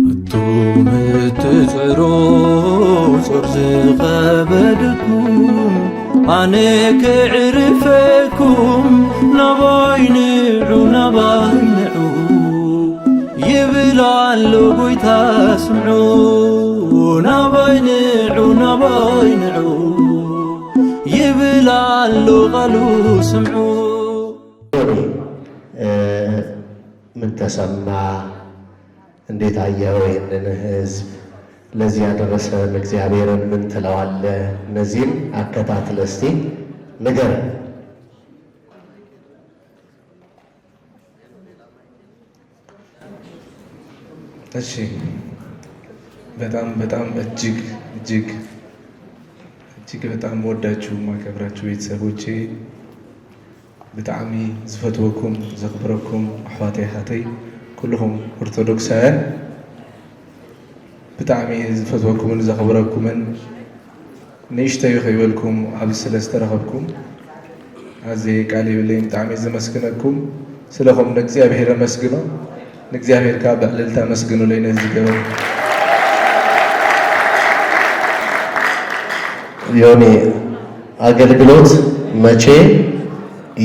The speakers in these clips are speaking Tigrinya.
ኣቱም እትጽዕሩ ጾር ዝኸበደኩም፣ ኣነ ከዕርፈኩም፣ ናባይ ንዑ፣ ናባይ ንዑ ይብል ኣሎ ጎይታ፣ ስምዑ። ናባይ ንዑ፣ ናባይ ንዑ ይብል ኣሎ ቃሉ፣ ስምዑ። እ፣ ምን ተሰማ? እንዴት አየኸው ይህንን ህዝብ? ለዚህ ያደረሰን እግዚአብሔርን ምን ትለዋለህ? እነዚህን አከታትለህ እስቲ ንገረን። እሺ፣ በጣም በጣም እጅግ እጅግ እጅግ በጣም ወዳችሁ ማከብራችሁ ቤተሰቦቼ፣ ብጣዕሚ ዝፈትወኩም ዘኽብረኩም ኣሕዋተይ ኣሓተይ ኩልኹም ኦርቶዶክሳውያን፣ ብጣዕሚ ዝፈትወኩምን ዘኽብረኩምን ንእሽተይ ከይበልኩም ኣብዚ ስለ ዝተረኸብኩም ኣዝየ ቃል የብለይን። ብጣዕሚ ዘመስግነኩም። ስለኹም ንእግዚኣብሔር ኣመስግኖ። ንእግዚኣብሔር ከዓ ብዕልልታ ኣመስግኑለይ ነዚ ገበን። ዮኒ፣ ኣገልግሎት መቼ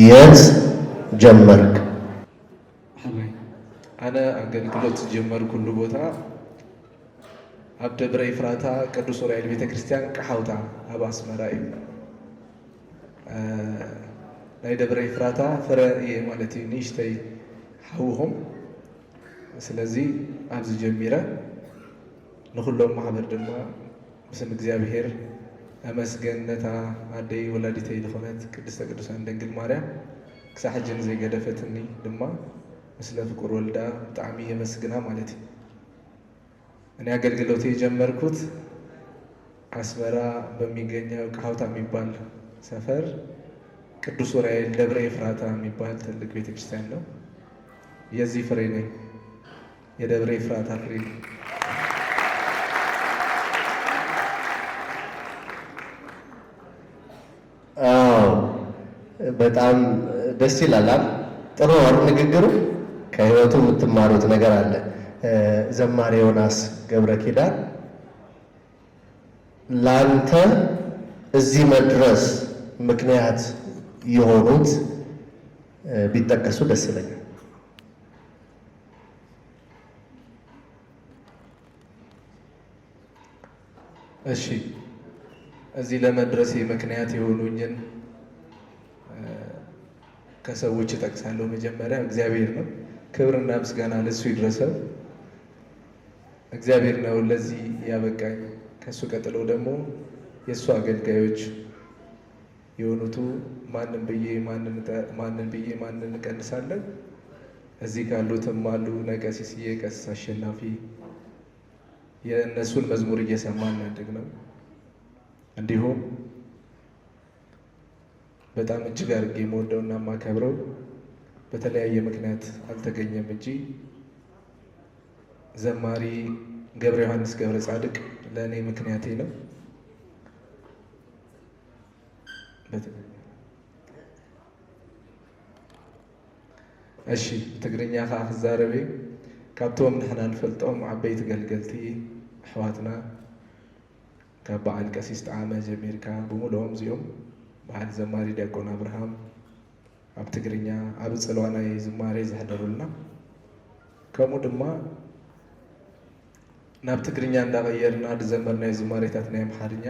የት ጀመርክ? ሕራይ፣ ኣነ ኣገልግሎት ዝጀመርኩሉ ቦታ ኣብ ደብረ ኤፍራታ ቅዱስ ኡራኤል ቤተ ክርስቲያን ቀሓውታ ኣብ ኣስመራ እዩ። እ፣ ናይ ደብረ ኤፍራታ ፍረ እየ ማለት እዩ፣ ንእሽተይ ሓውኹም። ስለዚ ኣብዚ ጀሚረ ንኹሎም ማሕበር ድማ ብስም እግዚኣብሔር ኣመስግን ነታ ኣደይ ወላዲተይ ዝኾነት ቅድስተ ቅዱሳን ድንግል ማርያም፣ ክሳዕ ሕጂ ንዘይገደፈትኒ ድማ፣ ምስለ ፍቁር ወልዳ ብጣዕሚ የመስግና ማለት እዩ። እኔ አገልግሎት የጀመርኩት አስመራ በሚገኘው ቃውታ የሚባል ሰፈር ቅዱስ ዑራኤል ደብረ ኤፍራታ የሚባል ትልቅ ቤተክርስቲያን ነው። የዚህ ፍሬ ነኝ፣ የደብረ ኤፍራታ ፍሬ ነኝ። አዎ፣ በጣም ደስ ይላል። ጥሩ ነው ንግግሩ። ከህይወቱ የምትማሩት ነገር አለ። ዘማሪ ዮናስ ገብረ ኪዳን፣ ላንተ እዚህ መድረስ ምክንያት የሆኑት ቢጠቀሱ ደስ ይለኛል። እሺ፣ እዚህ ለመድረሴ ምክንያት የሆኑኝን ከሰዎች እጠቅሳለሁ። መጀመሪያ እግዚአብሔር ነው። ክብርና ምስጋና ለሱ ይድረሰው። እግዚአብሔር ነው ለዚህ ያበቃኝ። ከሱ ቀጥሎ ደግሞ የእሱ አገልጋዮች የሆኑቱ ማንን ብዬ ማንን እቀንሳለሁ? እዚህ ካሉትም አሉ እነ ቀሲስዬ፣ ቀሲስ አሸናፊ፣ የእነሱን መዝሙር እየሰማን ያደግነው። እንዲሁም በጣም እጅግ አድርጌ የምወደውና የማከብረው፣ በተለያየ ምክንያት አልተገኘም እንጂ፣ ዘማሪ ገብረ ዮሐንስ ገብረ ጻድቅ ለእኔ ምክንያቴ ነው። እሺ፣ ትግርኛ ከዓ ክዛረብ እየ። ካብቶም ንሕና ንፈልጦም ዓበይቲ ገልገልቲ ኣሕዋትና፣ ካብ በዓል ቀሲስ ጠዓመ ጀሚርካ፣ ብምሉኦም እዚኦም፣ በዓል ዘማሪ ዲያቆን ኣብርሃም፣ ኣብ ትግርኛ ኣብ ጽልዋ ናይ ዝማሬ ዘሕደሩልና፣ ከምኡ ድማ ናብ ትግርኛ እንዳቐየርና ዝዘመርናዮ ዝማሬታት ናይ ኣምሓርኛ፣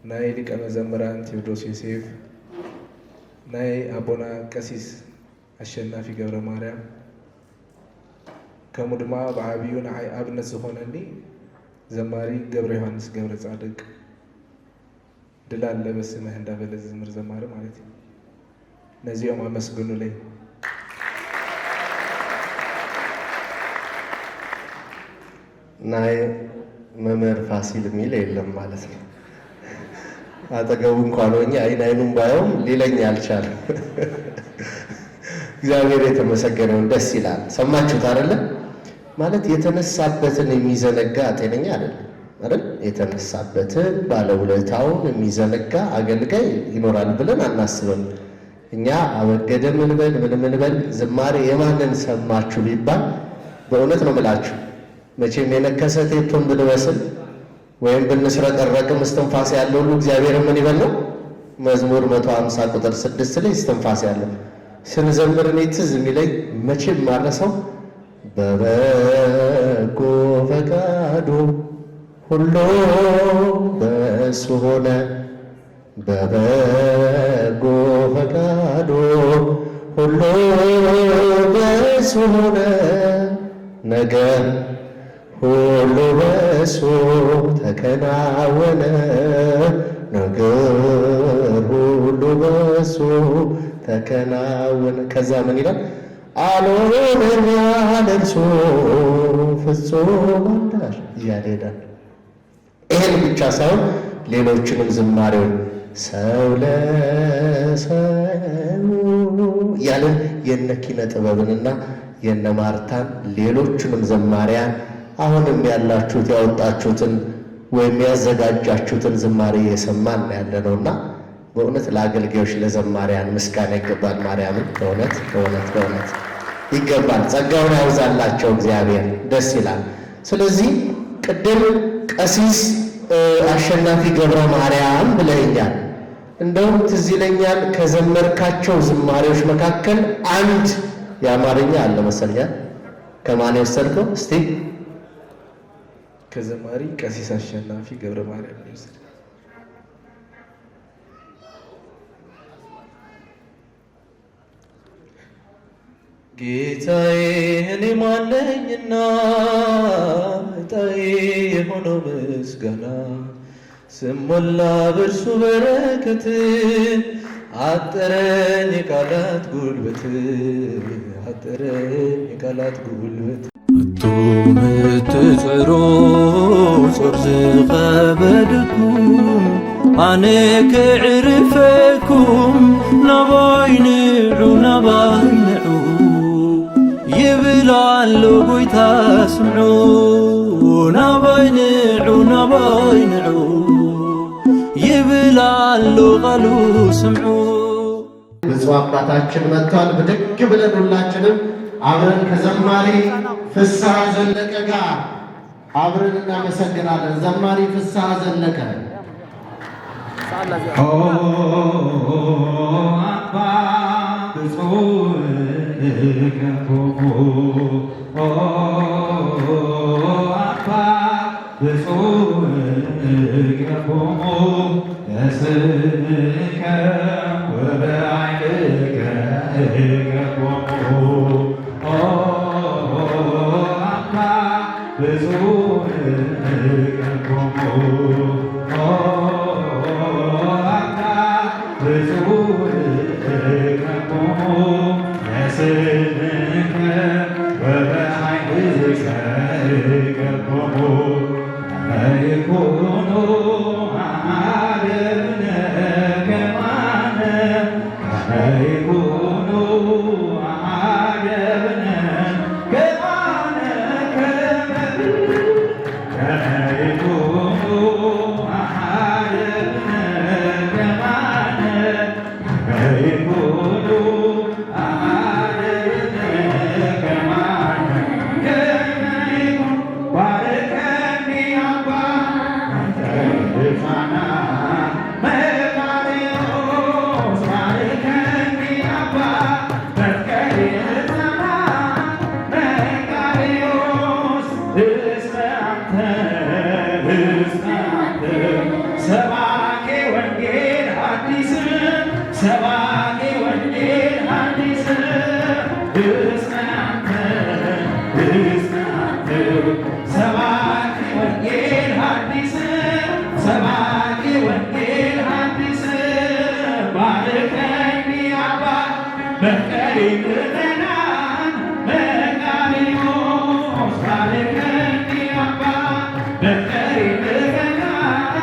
ናይ ሊቀ መዘምራን ቴዎድሮስ ዮሴፍ፣ ናይ ኣቦና ቀሲስ ኣሸናፊ ገብረ ማርያም፣ ከምኡ ድማ ብዓብዩ ንዓይ ኣብነት ዝኾነኒ ዘማሪ ገብረ ዮሃንስ ገብረ ጻድቅ፣ ድል አለ በስምህ እንዳበለ ዝዝምር ዘማሪ ማለት እዩ። ነዚኦም ኣመስግኑለይ። ናይ መምህር ፋሲል የሚል የለም ማለት ነው። አጠገቡ እንኳን ሆኜ አይ ናይኑን ባየውም ሊለኝ አልቻለም። እግዚአብሔር የተመሰገነውን ደስ ይላል። ሰማችሁት አይደለ? ማለት የተነሳበትን የሚዘነጋ ጤነኛ አይደለም አይደል? የተነሳበትን ባለውለታውን የሚዘነጋ አገልጋይ ይኖራል ብለን አናስብም። እኛ አበገደ ምንበል ምን ምንበል ዝማሬ የማንን ሰማችሁ ቢባል በእውነት ነው ምላችሁ። መቼም የነከሰ ቴፕን ብንመስል ወይም ብንስረቀረቅም እስትንፋስ ያለው ሁሉ እግዚአብሔር ምን ይበል ነው። መዝሙር መቶ ሃምሳ ቁጥር ስድስት ላይ እስትንፋስ ያለው ስንዘምር እኔ ትዝ የሚለኝ መቼም ማረሰው በበጎ ፈቃዱ ሁሉ በሱ ሆነ፣ በበጎ ፈቃዱ ሁሉ በሱ ሆነ፣ ነገር ሁሉ በሱ ተከናወነ፣ ነገር ሁሉ በሱ ተከናወነ። ከዛ ምን ይላል? አልሆነም ያለ እርሱ ፍጹም አንዳች እያለ ይሄዳል። ይህን ብቻ ሳይሆን ሌሎችንም ዝማሬውን ሰው ለሰው እያለ የነ ኪነ ጥበብንና የነ ማርታን ሌሎቹንም ዘማሪያን አሁንም ያላችሁት ያወጣችሁትን ወይም ያዘጋጃችሁትን ዝማሬ እየሰማን ያለ ነውና በእውነት ለአገልጋዮች ለዘማሪያን ምስጋና ይገባል። ማርያምን በእውነት በእውነት በእውነት ይገባል። ጸጋውን ያብዛላቸው እግዚአብሔር። ደስ ይላል። ስለዚህ ቅድም ቀሲስ አሸናፊ ገብረ ማርያም ብለኸኛል። እንደውም ትዝ ይለኛል ከዘመርካቸው ዝማሬዎች መካከል አንድ የአማርኛ አለ መሰለኛል። ከማን የወሰድከው እስቲ? ከዘማሪ ቀሲስ አሸናፊ ገብረ ማርያም ነው የወሰድኩት። ጌታዬ እኔ ማነኝና ዕጣዬ የሆነው ምስጋና ስሞላ በእርሱ በረከት። አጠረኝ የቃላት ጉልበት፣ አጠረኝ የቃላት ጉልበት። ኣቱም እትጽዕሩ ጾር ዝኸበደኩም፣ ኣነ ከዕርፈኩም፣ ናባይ ንዑ፣ ናባይ ንዑ ይብል ኣሎ ጎይታ፣ ስምዑ። ናባይ ንዑ፣ ናባይ ንዑ ይብል ኣሎ ቃሉ፣ ስምዑ። ብፁዕ አባታችን መጥቷል። ብድግ ብለን ሁላችንም አብረን ከዘማሪ ፍስሐ ዘለቀ ጋር አብረን እናመሰግናለን። ዘማሪ ፍስሐ ዘለቀ። ኦ አባ ብፁዕ ገቦሙ፣ ኦ አባ ብፁዕ ገቦሙ፣ በስምከ ወበኃይልከ ገቦሙ። ኦ አባ ብፁዕ ገቦሙ፣ ኦ አባ ብፁዕ ገቦሙ፣ በስምከ ወበኃይልከ ገቦሙ። ከመ ይኩኑ አሃደብነ ከማነ፣ ከመ ይኩኑ አሃደብነ ከማነ፣ ከመ፣ ከመ ይኩኑ አሃደብነ ከማነ። እስመ አንተ፣ እስመ አንተ ሰባኬ ወንጌል ሐዲስ፣ ሰባኬ ወንጌል ሐዲስ። እስመ አንተ፣ እስመ አንተ ሰባኬ ወንጌል ሐዲስ፣ ሰባኬ ወንጌል ሐዲስ። ባርከኒ አባ መፍቀሪ ምእመናን መቃርዮስ፣ ባርከኒ አባ መፍቀሪ ምእመናን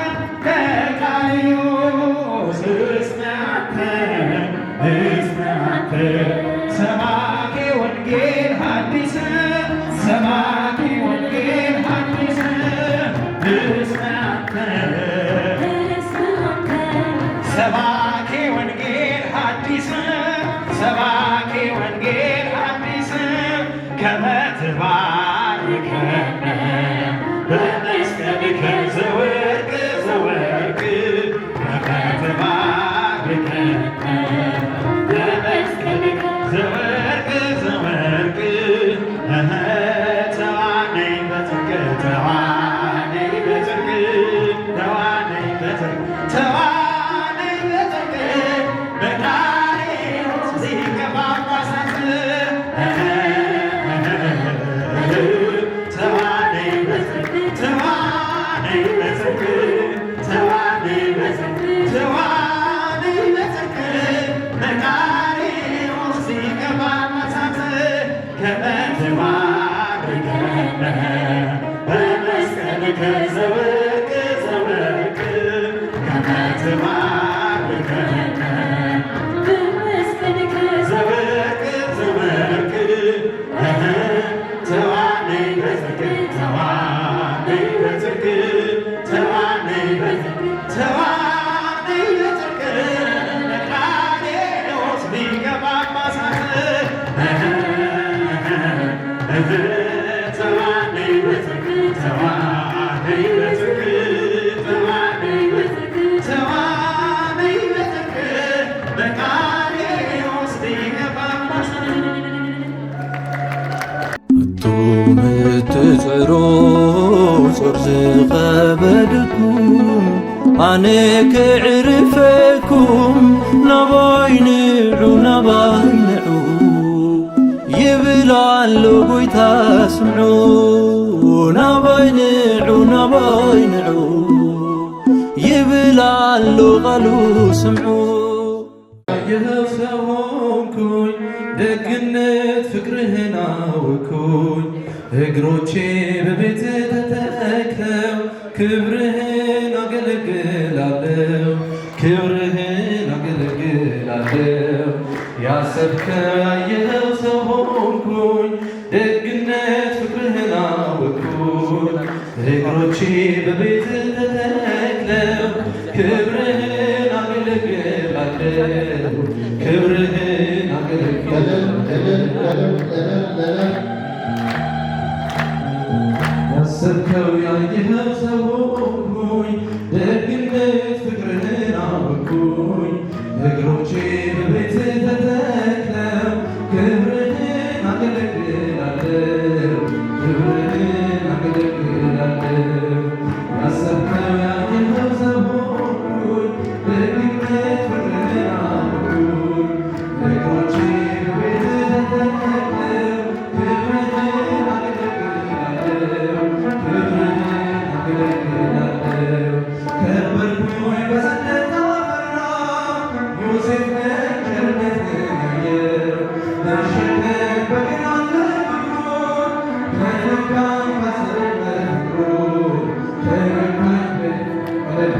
መቃርዮስ። እስመ አንተ፣ እስመ አንተ ሰባኬ ወንጌል ሐዲስ፣ ሰባኬ ወንጌል ሐዲስ። እስመ አንተ፣ እስመ አንተ ሰባኬ ወንጌል ሐዲስ፣ ሰባኬ ወንጌል ሐዲስ። ከመ ትባርከነ በመስቀልከ ዘወርቅ ዘወርቅ፣ ከመ ትባርከነ በመስቀልከ ዘወርቅ ዘወርቅ። እህ፣ ተዋነይ በጽድቅ፣ ተዋነይ በጽድቅ፣ ተዋነይ በጽድቅ፣ ተዋነይ በጽድቅ። መቃርዮስ ሊቀ ጳጳሳት፣ ተዋነይ በጽድቅ፣ ተዋነይ በጽድቅ፣ ተዋነይ በጽድቅ፣ ተዋነይ በጽድቅ። መቃርዮስ ሊቀ ጳጳሳት ከመ ትባርከነ በመስቀልከ ዘወርቅ ዘወርቅ፣ ከመ ትባርከነ በመስቀልከ ዘወርቅ ዘወርቅ። እህ፣ ተዋነይ በጽድቅ፣ ተዋነይ በጽድቅ፣ ተዋነይ በጽድቅ፣ ተዋነይ በጽድቅ። መቃርዮስ ሊቀ ጳጳሳት፣ እህ፣ እህ፣ ተዋነይ በጽድቅ፣ ተዋነይ በጽድቅ፣ ተዋነይ በጽድቅ፣ ተዋነይ በጽድቅ። መቃርዮስ ሊቀ ጳጳሳት። ኣቱም እትጽዕሩ ጾር ዝኸበደኩም፣ ኣነ ከዕርፈኩም፣ ናባይ ንዑ፣ ናባይ ንዑ ይብል ኣሎ ጎይታ፣ ስምዑ። ናባይ ንዑ፣ ናባይ ንዑ ይብል ኣሎ ቃሉ ስምዑ። ያየኸው ሰው ሆንኩኝ፣ ደግነት ፍቅርህን አወኩኝ። እግሮቼ በቤት ተተክለው ክብርህን አገለግላለሁ፣ ክብርህን አገለግላለሁ። ያሰብከው ያየኸው ሰው ሆንኩኝ፣ ደግነት ፍቅርህን አወኩኝ። እግሮቼ በቤት ተተክለው ክብርህን አገለግላለሁ፣ ክብርህን አገለግላለሁ። ያሰብከው ያየኸው ሰው ሆንኩኝ፣ ደግነት ፍቅርህን አወኩኝ። እግሮቼ በቤት ተተክለው ክብርህን አገለግላለሁ፣ ክብርህን አገለግላለሁ። ያሰብከው ያየኸው ሰው ሆንኩኝ፣ ደግነት ፍቅርህን አወኩኝ። እግሮቼ በቤት ተተክለው ክብርህን አገለግላለሁ፣ ክብርህን አገለግላለሁ። ከበርኩኝ በስደት አበራ፣ ዮሴፍ ነህ ቸርነትህን ያየው። መሸከም በግራ ለእግሩ፣ ተነካም ካሰረበት ፍቅሩ። ተነካም በ-፣ እልል፣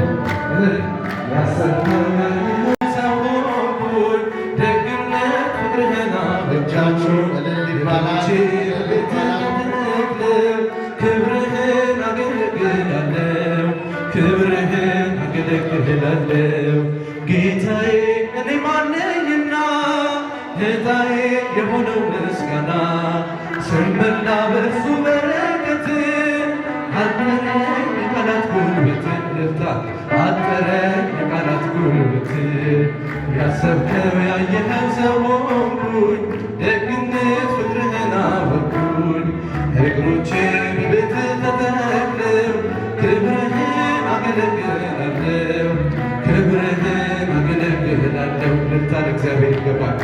እልል። ያሰብከው ያየኸው ሰው ሆንኩኝ፣ ደግነት ፍቅርህን አወኩኝ። እጃችሁ እልል ይባላል። እግሮቼ በቤትህ ተተክለው ክብርህን አገለግላለሁ፣ ክብርህን አገለግላለሁ። ጌታዬ እኔ ማነኝና ዕጣዬ የሆነው ምስጋና፣ ስመላ በእርሱ በረከት፣ አጠረኝ የቃላት ጉልበት። እልልታ። አጠረኝ የቃላት ጉልበት። ያሰብከው ያየኸው ሰው ሆንኩኝ፣ ደግነት ፍቅርህን አወኩኝ። እግሮቼ በቤትህ ተተክለው ክብርህን አገለግላለሁ፣ ክብርህን አገለግላለሁ። እልልታ ለእግዚአብሔር ይገባል።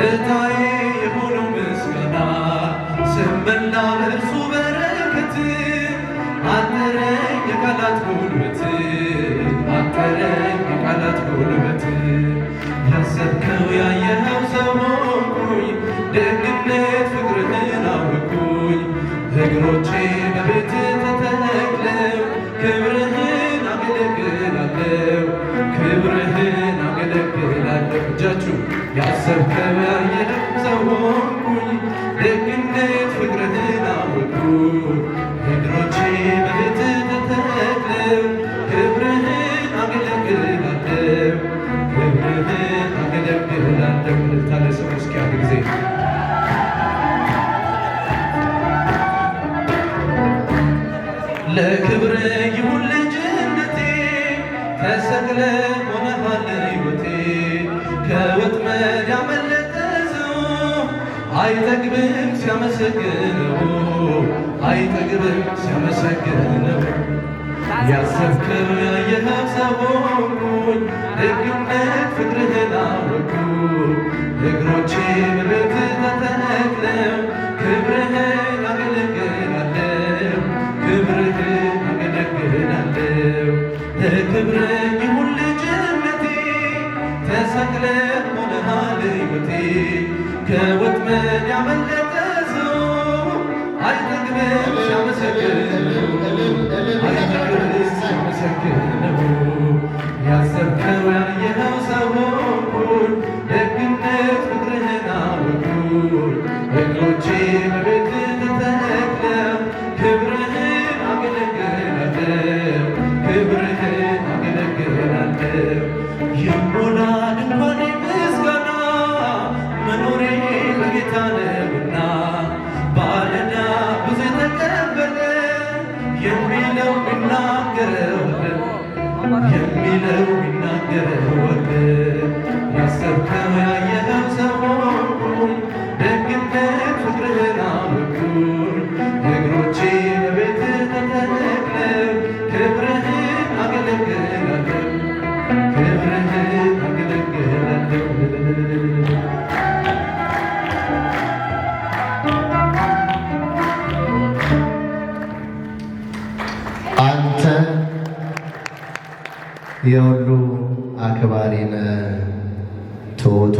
ዕጣዬ የሆነው ምስጋና፣ ስመላ በእርሱ በረከት፣ አጠረኝ የቃላት ጉልበት፣ አጠረኝ የቃላት ጉልበት። ያሰብከው ያየኸው ሰው ሆንኩኝ፣ ደግነት ፍቅርህን አወኩኝ። እግሮቼ በቤትህ ተተክለው ክብርህን አገለግላለሁ፣ ክብርህን አገለግላለሁ። እጃችሁ። ያሰብከው ያየኸው ሰው ሆንኩኝ፣ ደግነት ፍቅርህን አወኩኝ። እግሮቼ በቤትህ ተተክለው ክብርህን አገለግላለሁ፣ ክብርህን አገለግላለሁ። እልልታ ለስሙ እስኪ አንድ ጊዜ። ለክብር ይሁን ልጅነቴ፣ ተሰቅለ ሆነሃል ሕይወቴ። ከወጥመድ ያመለጠ ሰው አይጠግብም ሲያመሰግነው፣ አይጠግብም ሲያመሰግነው። ያሰብከው ያየኸው ሰው ሆንኩኝ፣ ደግነት ፍቅርህን አወኩኝ። እግሮቼ በቤትህ ተተክለው ክብርህን አገለግላለሁ፣ ክብርህን አገለግላለሁ። ለክብርህ ይሁን ልጅነቴ፣ ተሰቅለህ ሆነሃል ሕይወቴ። ከወጥመድ ያመለጠ ሰው አይጠግብም ሲያመሰግን፣ አይጠግብም ሲያመሰግን። ያሰብከው ያየኸው ሰው ሆንኩኝ፣ ደግነት ፍቅርህን አወኩኝ። እግሮቼ በቤትህ ተተክለው ክብርህን አገለግላለሁ፣ ክብርህን አገለግላለሁ። ይሞላ ድንኳኔ ምስጋና፣ መኖሬ በጌታ ነውና። ባለዳ ብዙ የተቀበለ የሚለው የሚናገረው የሚለው የሚናገረው ወደ ያሰብከው ያየኸው ሰው ሆንኩኝ። ደግነት ፍቅርህን አወኩኝ። እግሮቼ በቤትህ ተተክለው ክብርህን አገለግላለሁ፣ ክብርህን አገለግላለሁ። የሁሉ አክባሪነ ትሑቱ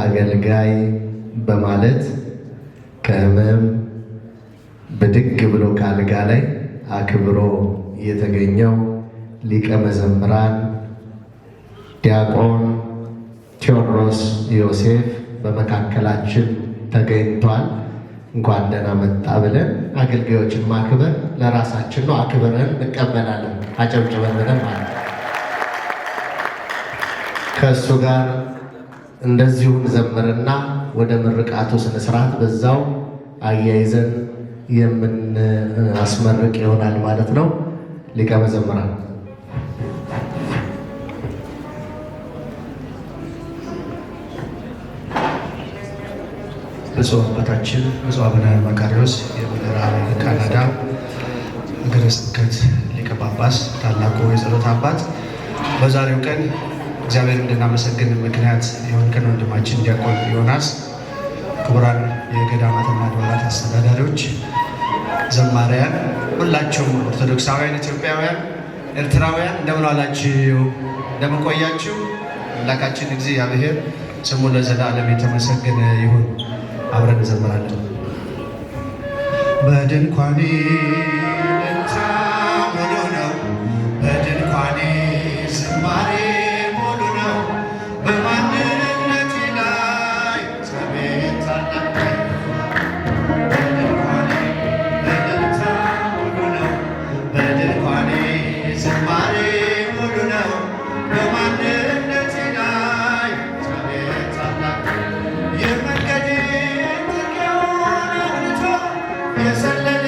አገልጋይ በማለት ከህመም ብድግ ብሎ ከአልጋ ላይ አክብሮ የተገኘው ሊቀ መዘምራን ዲያቆን ቴዎድሮስ ዮሴፍ በመካከላችን ተገኝቷል። እንኳን ደህና መጣ ብለን አገልጋዮችን ማክበር ለራሳችን ነው። አክብረን እንቀበላለን። አጨብጭበን ብለን ማለት ነው። ከእሱ ጋር እንደዚሁ እንዘምርና ወደ ምርቃቱ ስነስርዓት በዛው አያይዘን የምናስመርቅ ይሆናል ማለት ነው። ሊቀ መዘምራን ብፁዕ አባታችን ብፁዕ አቡነ መቃርዮስ የምዕራብ ካናዳ ሀገረ ስብከት ሊቀ ጳጳስ፣ ታላቁ የጸሎት አባት፣ በዛሬው ቀን እግዚአብሔር እንድናመሰግን ምክንያት የሆንከን ወንድማችን ዲያቆን ዮናስ፣ ክቡራን የገዳማትና አድባራት አስተዳዳሪዎች፣ ዘማሪያን፣ ሁላችሁም ኦርቶዶክሳውያን ኢትዮጵያውያን ኤርትራውያን እንደምን ዋላችሁ? እንደምን ቆያችሁ? አምላካችን እግዚአብሔር ስሙ ለዘላለም የተመሰገነ ይሁን። አብረን እንዘምራለን። በድንኳኔ እልልታ ሙሉ ነው፣ በድንኳኔ ዝማሬ ሙሉ ነው፣ በማንነቴ ላይ እግዚአብሔር ታላቅ ነው። በድንኳኔ እልልታ ሙሉ ነው፣ በድንኳኔ ዝማሬ ሙሉ ነው፣ በማንነቴ ላይ እግዚአብሔር ታላቅ ነው። የመንገዴን ጥርጊያውን አብርቶ፣ የሰለለ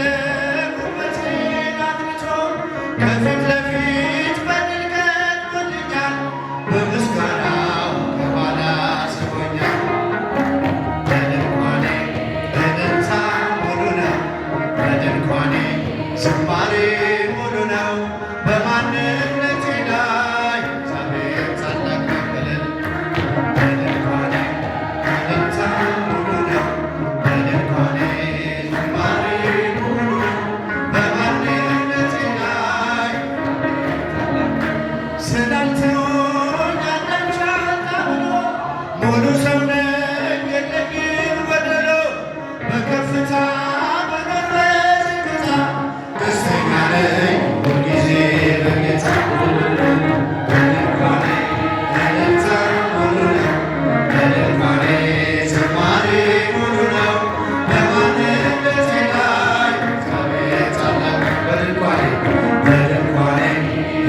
ጉልበቴን አብርቶ፣ ከፊት ለፊት በድል ገጥሞልኛል። በምስጋናው ከኋላ ስቦኛል። በድንኳኔ እልልታ ሙሉ ነው፣ በድንኳኔ ዝማሬ ሙሉ ነው። በማንነቴ ላይ እግዚአብሔር ታላቅ ነው። እልል በድንኳኔ እልልታ ሙሉ ነው፣ በድንኳኔ ዝማሬ ሙሉ ነው። በማንነቴ ላይ ስላልተወኝ አንዳች አጣ ብሎ፣ ሙሉ ሰው ነኝ የለኝም ጎደሎ። በከፍታ መኖር በዝግታ፣ ደስተኛ ነኝ ሁልጊዜ በጌታ። በድንኳኔ እልልታ ሙሉ ነው፣ በድንኳኔ ዝማሬ ሙሉ ነው። በማንነቴ ላይ እግዚአብሔር ታላቅ ነው። በድንኳኔ፣ በድንኳኔ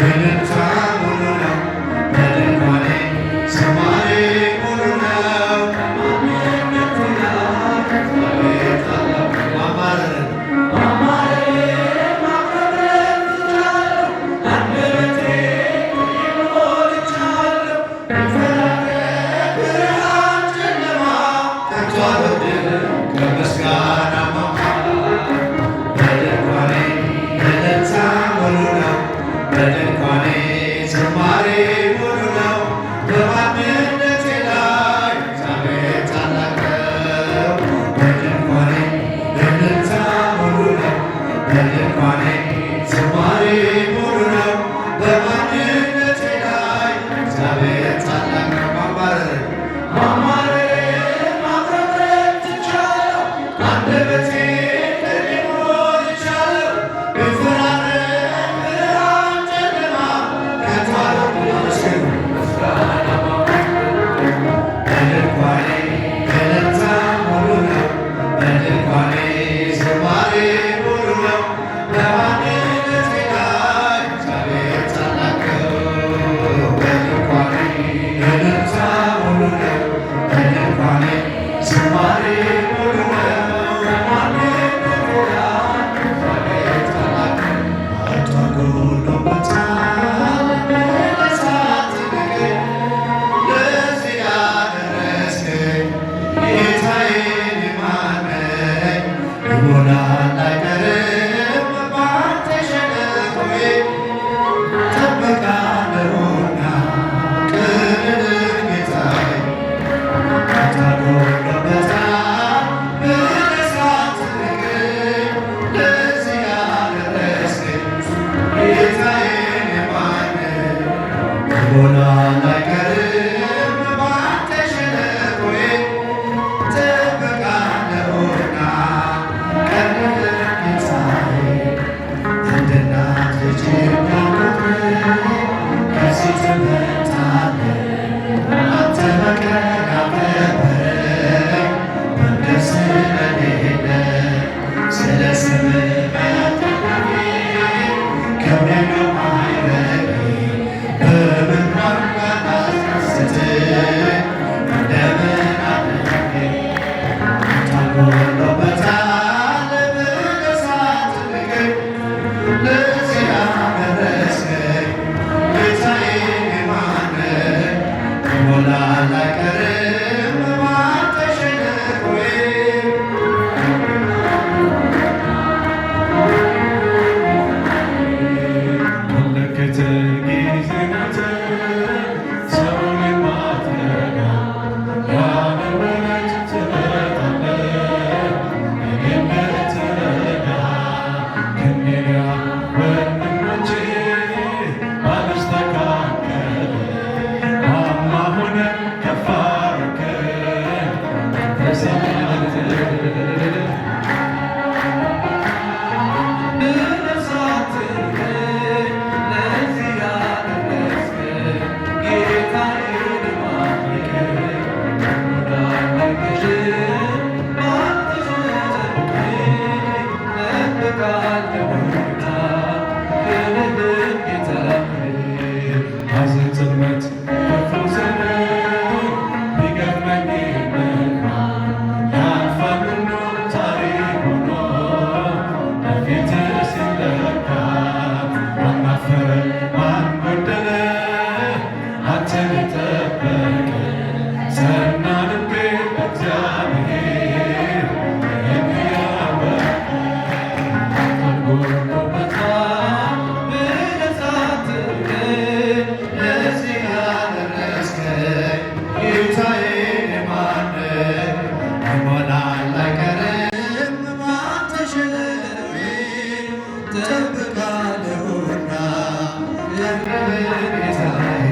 እልልታ ሙሉ ነው፣ በድንኳኔ ዝማሬ ሙሉ ነው። በማንነቴ ላይ እግዚአብሔር ታላቅ ነው። ማማረርን ጌታዬ፣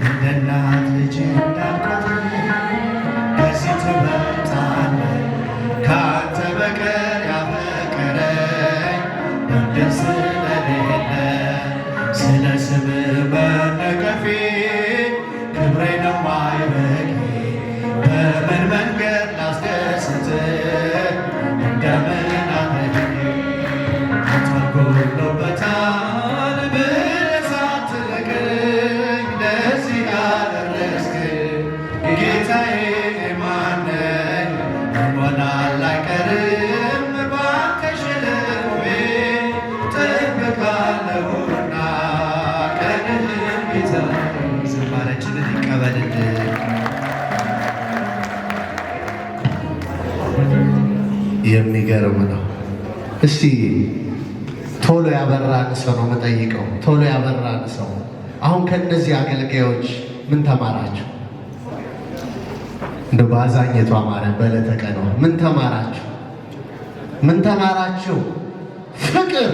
እንደ እናት ልጅ እንዳልኳት ከዚህ ትበልጣለህ። ከአንተ በቀር ያፈቀረኝ ወንድም ስለሌለ፣ ስለ ስምህ መነቀፌ ክብሬ ነው ማዕረጌ። በምን መንገድ ላስደስትህ እንደምን አድርጌ? ሞት ጎሎበታል ብለህ ሳትነግረኝ ለዚህ ያደረስከኝ ጌታዬ፣ እኔ ማን ነኝ? እሞታለሁ አይቀርም ባንተ ሸለቆዬ፣ እጠብቃለሁና ቀንህን ጌታዬ። ዝማሬያችንን ይቀበልልን። የሚገርም ነው። እስቲ ቶሎ ያበራን ሰው ነው የምጠይቀው። ቶሎ ያበራን ሰው፣ አሁን ከእነዚህ አገልጋዮች ምን ተማራችሁ? እንደ በአዛኘቷ ማርያም በዕለተ ቀኗ ምን ተማራችሁ? ምን ተማራችሁ? ፍቅር፣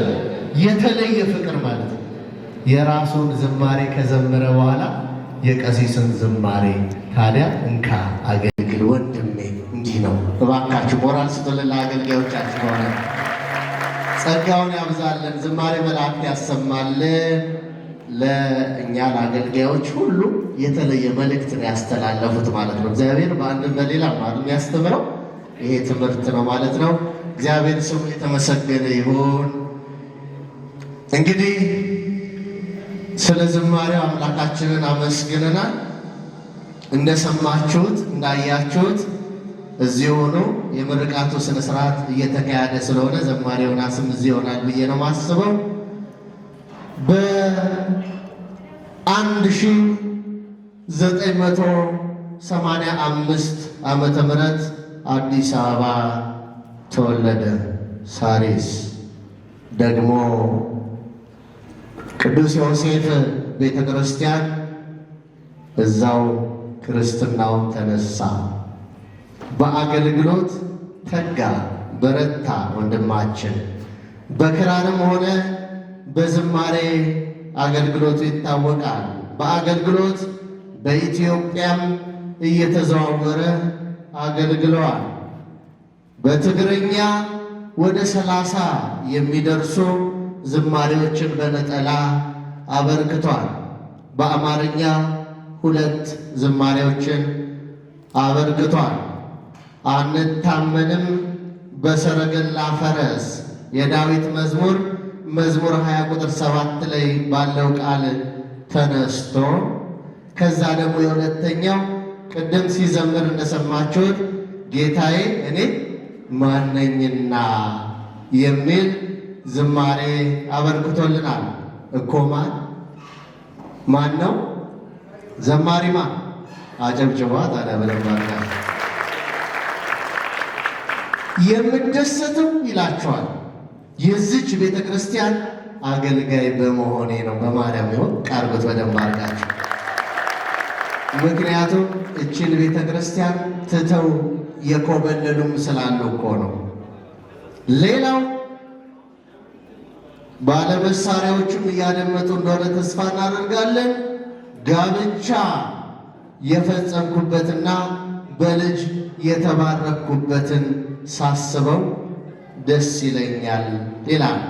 የተለየ ፍቅር ማለት ነው። የራሱን ዝማሬ ከዘመረ በኋላ የቀሲስን ዝማሬ ታዲያ እንካ አገልግል ወንድሜ፣ እንዲህ ነው። እባካችሁ ሞራል ስጡልን ለአገልጋዮቻችን። ሆነ ጸጋውን ያብዛልን፣ ዝማሬ መላእክት ያሰማልን። ለእኛ ለአገልጋዮች ሁሉ የተለየ መልእክት ነው ያስተላለፉት ማለት ነው። እግዚአብሔር በአንድም በሌላ ማለት የሚያስተምረው ይሄ ትምህርት ነው ማለት ነው። እግዚአብሔር ስሙ የተመሰገነ ይሁን። እንግዲህ ስለ ዝማሬው አምላካችንን አመስግነናል። እንደሰማችሁት እንዳያችሁት እዚህ ሆኖ የምርቃቱ ስነ ስርዓት እየተካሄደ ስለሆነ ዘማሪ ዮናስም እዚህ ይሆናል ብዬ ነው የማስበው። በአንድ ሺህ ዘጠኝ መቶ ሰማንያ አምስት ዓመተ ምህረት አዲስ አበባ ተወለደ። ሳሪስ ደግሞ ቅዱስ ዮሴፍ ቤተ ክርስቲያን እዛው ክርስትናውን ተነሳ። በአገልግሎት ተጋ፣ በረታ ወንድማችን። በክራርም ሆነ በዝማሬ አገልግሎቱ ይታወቃል። በአገልግሎት በኢትዮጵያም እየተዘዋወረ አገልግለዋል። በትግርኛ ወደ ሠላሳ የሚደርሱ ዝማሬዎችን በነጠላ አበርክቷል። በአማርኛ ሁለት ዝማሬዎችን አበርክቷል። አንታመንም በሰረገላ ፈረስ፣ የዳዊት መዝሙር፣ መዝሙር ሃያ ቁጥር ሰባት ላይ ባለው ቃል ተነስቶ፣ ከዛ ደግሞ የሁለተኛው ቅድም ሲዘምር እንደሰማችሁት «ጌታዬ እኔ ማነኝና» የሚል ዝማሬ አበርክቶልናል። እኮ ማን፣ ማን ነው? ዘማሪ ማን? አጨብጭቧ ታዲያ በደንብ አድርጋችሁ። «የምደሰተው» ይላችኋል፣ «የዚች ቤተ ክርስቲያን አገልጋይ በመሆኔ ነው።» በማርያም ይሁን፣ ቃርጉት በደንብ አድርጋችሁ። ምክንያቱም እችን ቤተ ክርስቲያን ትተው የኮበለሉም ስላሉ እኮ ነው። ሌላው ባለመሳሪያዎቹም እያደመጡ እንደሆነ ተስፋ እናደርጋለን። «ጋብቻ የፈጸምኩበትና በልጅ የተባረኩበትን ሳስበው ደስ ይለኛል» ይላል።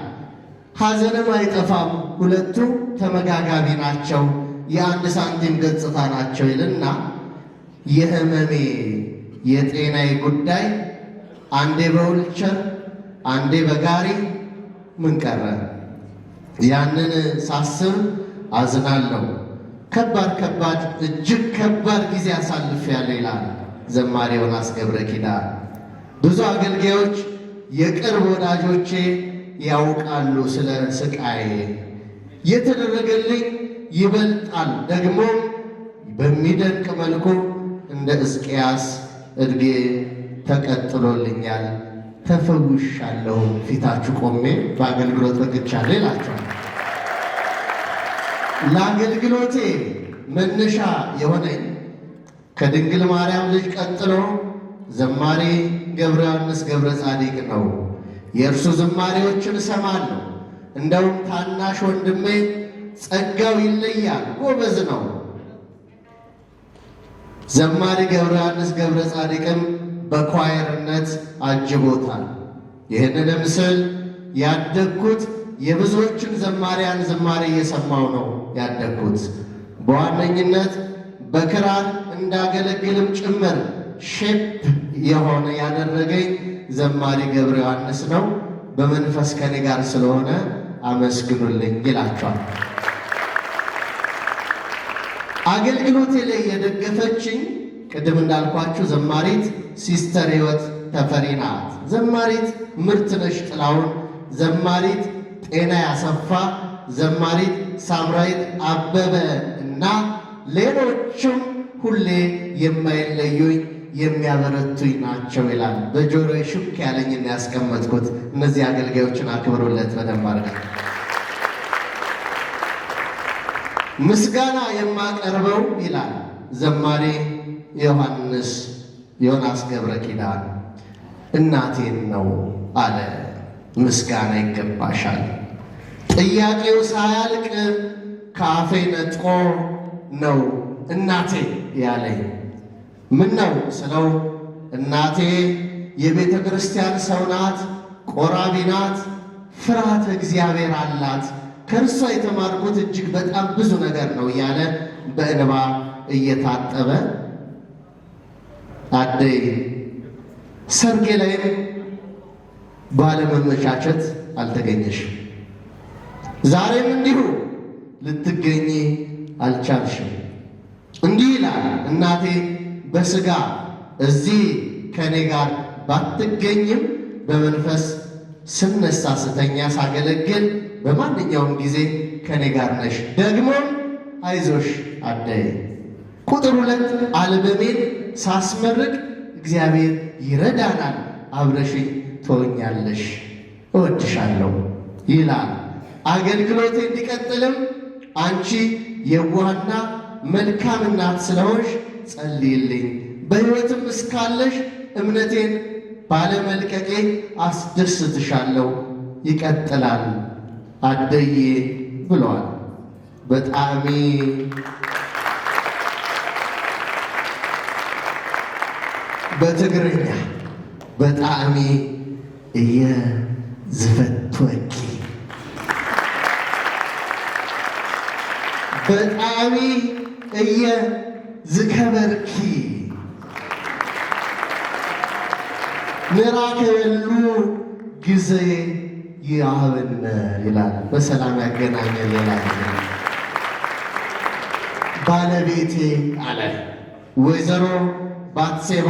ሐዘንም አይጠፋም፣ ሁለቱ ተመጋጋቢ ናቸው፣ የአንድ ሳንቲም ገጽታ ናቸው ይልና «የህመሜ የጤናዬ ጉዳይ አንዴ በዊልቸር አንዴ በጋሪ ምን ቀረ? ያንን ሳስብ አዝናለሁ። ከባድ ከባድ፣ እጅግ ከባድ ጊዜ አሳልፌያለሁ» ይላል ዘማሪ ዮናስ ገብረ ኪዳን። «ብዙ አገልጋዮች የቅርብ ወዳጆቼ ያውቃሉ ስለ ስቃዬ። የተደረገልኝ ይበልጣል፣ ደግሞ በሚደንቅ መልኩ እንደ ሕዝቅያስ እድጌ ተቀጥሎልኛል፣ ተፈውሻለሁ፣ ፊታችሁ ቆሜ በአገልግሎት በቅቻለሁ» ይላቸዋል። «ለአገልግሎቴ መነሻ የሆነኝ ከድንግል ማርያም ልጅ ቀጥሎ ዘማሪ ገብረ ዮሐንስ ገብረ ጻዲቅ ነው። የእርሱ ዝማሬዎችን እሰማለሁ። እንደውም ታናሽ ወንድሜ ጸጋው ይለያል። ጎበዝ ነው። ዘማሪ ገብረ ዮሐንስ ገብረ ጻድቅም በኳየርነት አጅቦታል። ይህንንም ስል ያደግኩት የብዙዎችን ዘማሪያን ዝማሬ እየሰማው ነው ያደግኩት። በዋነኝነት በክራር እንዳገለግልም ጭምር ሼፕ የሆነ ያደረገኝ ዘማሪ ገብረ ዮሐንስ ነው። በመንፈስ ከኔ ጋር ስለሆነ አመስግኑልኝ ይላቸዋል። አገልግሎቴ ላይ የደገፈችኝ ቅድም እንዳልኳችሁ ዘማሪት ሲስተር ህይወት ተፈሪ ናት። ዘማሪት ምርትነሽ ጥላውን፣ ዘማሪት ጤና ያሰፋ፣ ዘማሪት ሳምራዊት አበበ እና ሌሎችም ሁሌ የማይለዩኝ የሚያበረቱኝ ናቸው ይላል። በጆሮዬ ሹክ ያለኝን ያስቀመጥኩት። እነዚህ አገልጋዮችን አክብሩለት በደንብ አድርገን። ምስጋና የማቀርበው ይላል ዘማሪ ዮሐንስ ዮናስ ገብረ ኪዳን፣ እናቴን ነው አለ። ምስጋና ይገባሻል። ጥያቄው ሳያልቅ ከአፌ ነጥቆ ነው እናቴ ያለኝ። ምን ነው ስለው እናቴ የቤተ ክርስቲያን ሰው ናት፣ ቆራቢ ናት፣ ፍርሃተ እግዚአብሔር አላት። ከእርሷ የተማርኩት እጅግ በጣም ብዙ ነገር ነው እያለ በእንባ እየታጠበ፣ አደይ፣ ሰርጌ ላይም ባለመመቻቸት አልተገኘሽም። ዛሬም እንዲሁ ልትገኚ አልቻልሽም። እንዲህ ይላል፣ እናቴ በስጋ እዚህ ከኔ ጋር ባትገኝም በመንፈስ ስነሳ፣ ስተኛ፣ ሳገለግል በማንኛውም ጊዜ ከኔ ጋር ነሽ። ደግሞም አይዞሽ አደይ፣ ቁጥር ሁለት አልበሜን ሳስመርቅ እግዚአብሔር ይረዳናል፣ አብረሽኝ ትሆኛለሽ፣ እወድሻለሁ ይላል። አገልግሎቴ እንዲቀጥልም አንቺ የዋህና መልካም እናት ስለሆንሽ ጸልይልኝ፣ በሕይወትም እስካለሽ እምነቴን ባለመልቀቄ አስደስትሻለሁ፣ ይቀጥላል አደዬ ብለዋል። በጣዕሚ በትግርኛ በጣዕሚ እየ ዝፈትወኪ፣ በጣዕሚ እየ ዝከበርኪ፣ ንራከበሉ ግዜ ይሃበነ ይላል። በሰላም ያገናኘን። ሌላ ጊዜ ባለቤቴ አለ ወይዘሮ ባትሴባ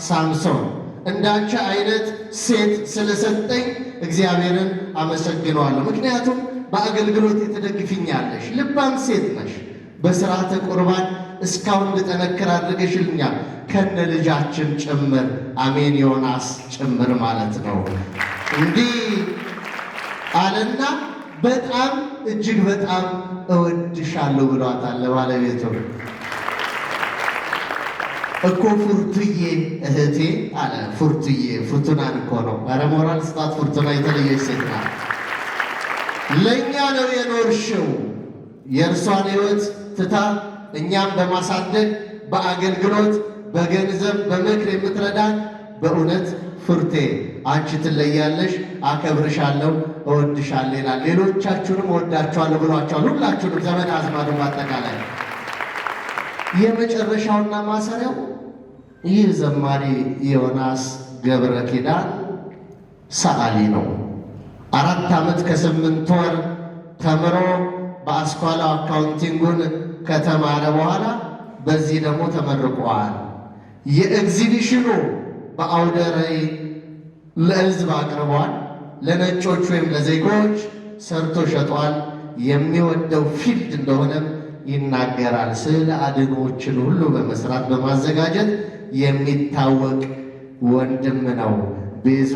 ሳምሶን፣ እንዳንቺ አይነት ሴት ስለሰጠኝ እግዚአብሔርን አመሰግነዋለሁ። ምክንያቱም በአገልግሎቴ ትደግፊኛለሽ። ልባም ሴት ነሽ። በስርዓተ ቁርባን እስካሁን እንድጠነክር አድርገሽልኛል፣ ከነ ልጃችን ጭምር፣ አሜን፣ ዮናስ ጭምር ማለት ነው። እንዲህ አለና በጣም፣ እጅግ በጣም እወድሻለሁ ብሏታል ለባለቤቱ። እኮ ፉርቱዬ እህቴ አለ። ፉርቱዬ ፍቱናን እኮ ነው። ኧረ ሞራል ስጣት። ፍርቱና የተለየች ሴት ናት። ለእኛ ነው የኖርሽው። የእርሷን ሕይወት ትታ እኛም በማሳደግ፣ በአገልግሎት፣ በገንዘብ፣ በምክር የምትረዳን በእውነት ፍርቴ፣ አንቺ ትለያለሽ፣ አከብርሻለሁ፣ እወድሻለሁ ይላል። ሌሎቻችሁንም እወዳችኋለሁ ብሏችኋል። ሁላችሁንም፣ ዘመድ አዝማዱ በአጠቃላይ። የመጨረሻውና ማሰሪያው ይህ ዘማሪ ዮናስ ገብረ ኪዳን ሰዓሊ ነው። አራት ዓመት ከስምንት ወር ተምሮ በአስኳላ አካውንቲንጉን ከተማረ በኋላ በዚህ ደግሞ ተመርቋል። የኤግዚቢሽኑ በአውደ ርዕይ ለሕዝብ አቅርቧል። ለነጮች ወይም ለዜጎች ሰርቶ ሸጧል። የሚወደው ፊልድ እንደሆነም ይናገራል። ስዕለ አድኖዎችን ሁሉ በመስራት በማዘጋጀት የሚታወቅ ወንድም ነው። ቤዙ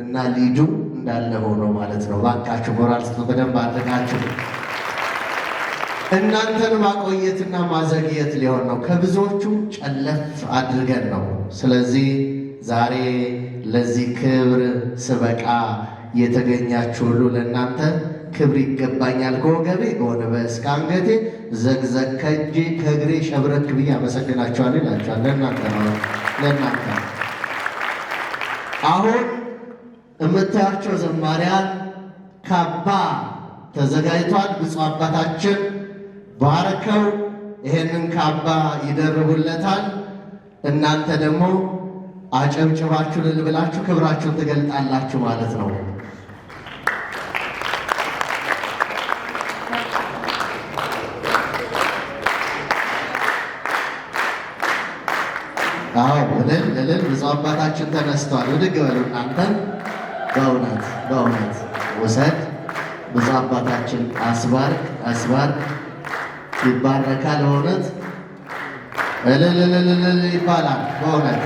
እና ሊዱ እንዳለ ሆኖ ማለት ነው። ባካችሁ ሞራል ስጡ በደንብ አድርጋችሁ። እናንተን ማቆየትና ማዘግየት ሊሆን ነው። ከብዙዎቹ ጨለፍ አድርገን ነው። ስለዚህ ዛሬ ለዚህ ክብር ስበቃ የተገኛችሁ ሁሉ ለእናንተ ክብር ይገባኛል ከወገቤ ጎንበስ ከአንገቴ ዘግዘግ ከእጄ ከእግሬ ሸብረክ ብዬ አመሰግናችኋለሁ ይላችኋል። ለእናንተ ነው፣ ለእናንተ ነው። አሁን የምታያቸው ዘማሪያን ካባ ተዘጋጅቷል። ብፁዕ አባታችን ባርከው ይሄንን ካባ ይደርቡለታል። እናንተ ደግሞ አጨብጭባችሁ እልል ብላችሁ ክብራችሁን ትገልጣላችሁ ማለት ነው። አዎ፣ እልል እልል። ብፁዕ አባታችን ተነስተዋል። ብድግ በሉ እናንተ። በእውነት በእውነት ውሰድ። ብፁዕ አባታችን አስባርክ አስባርክ ይባረካል። በእውነት እልል እልል እልል ይባላል። በእውነት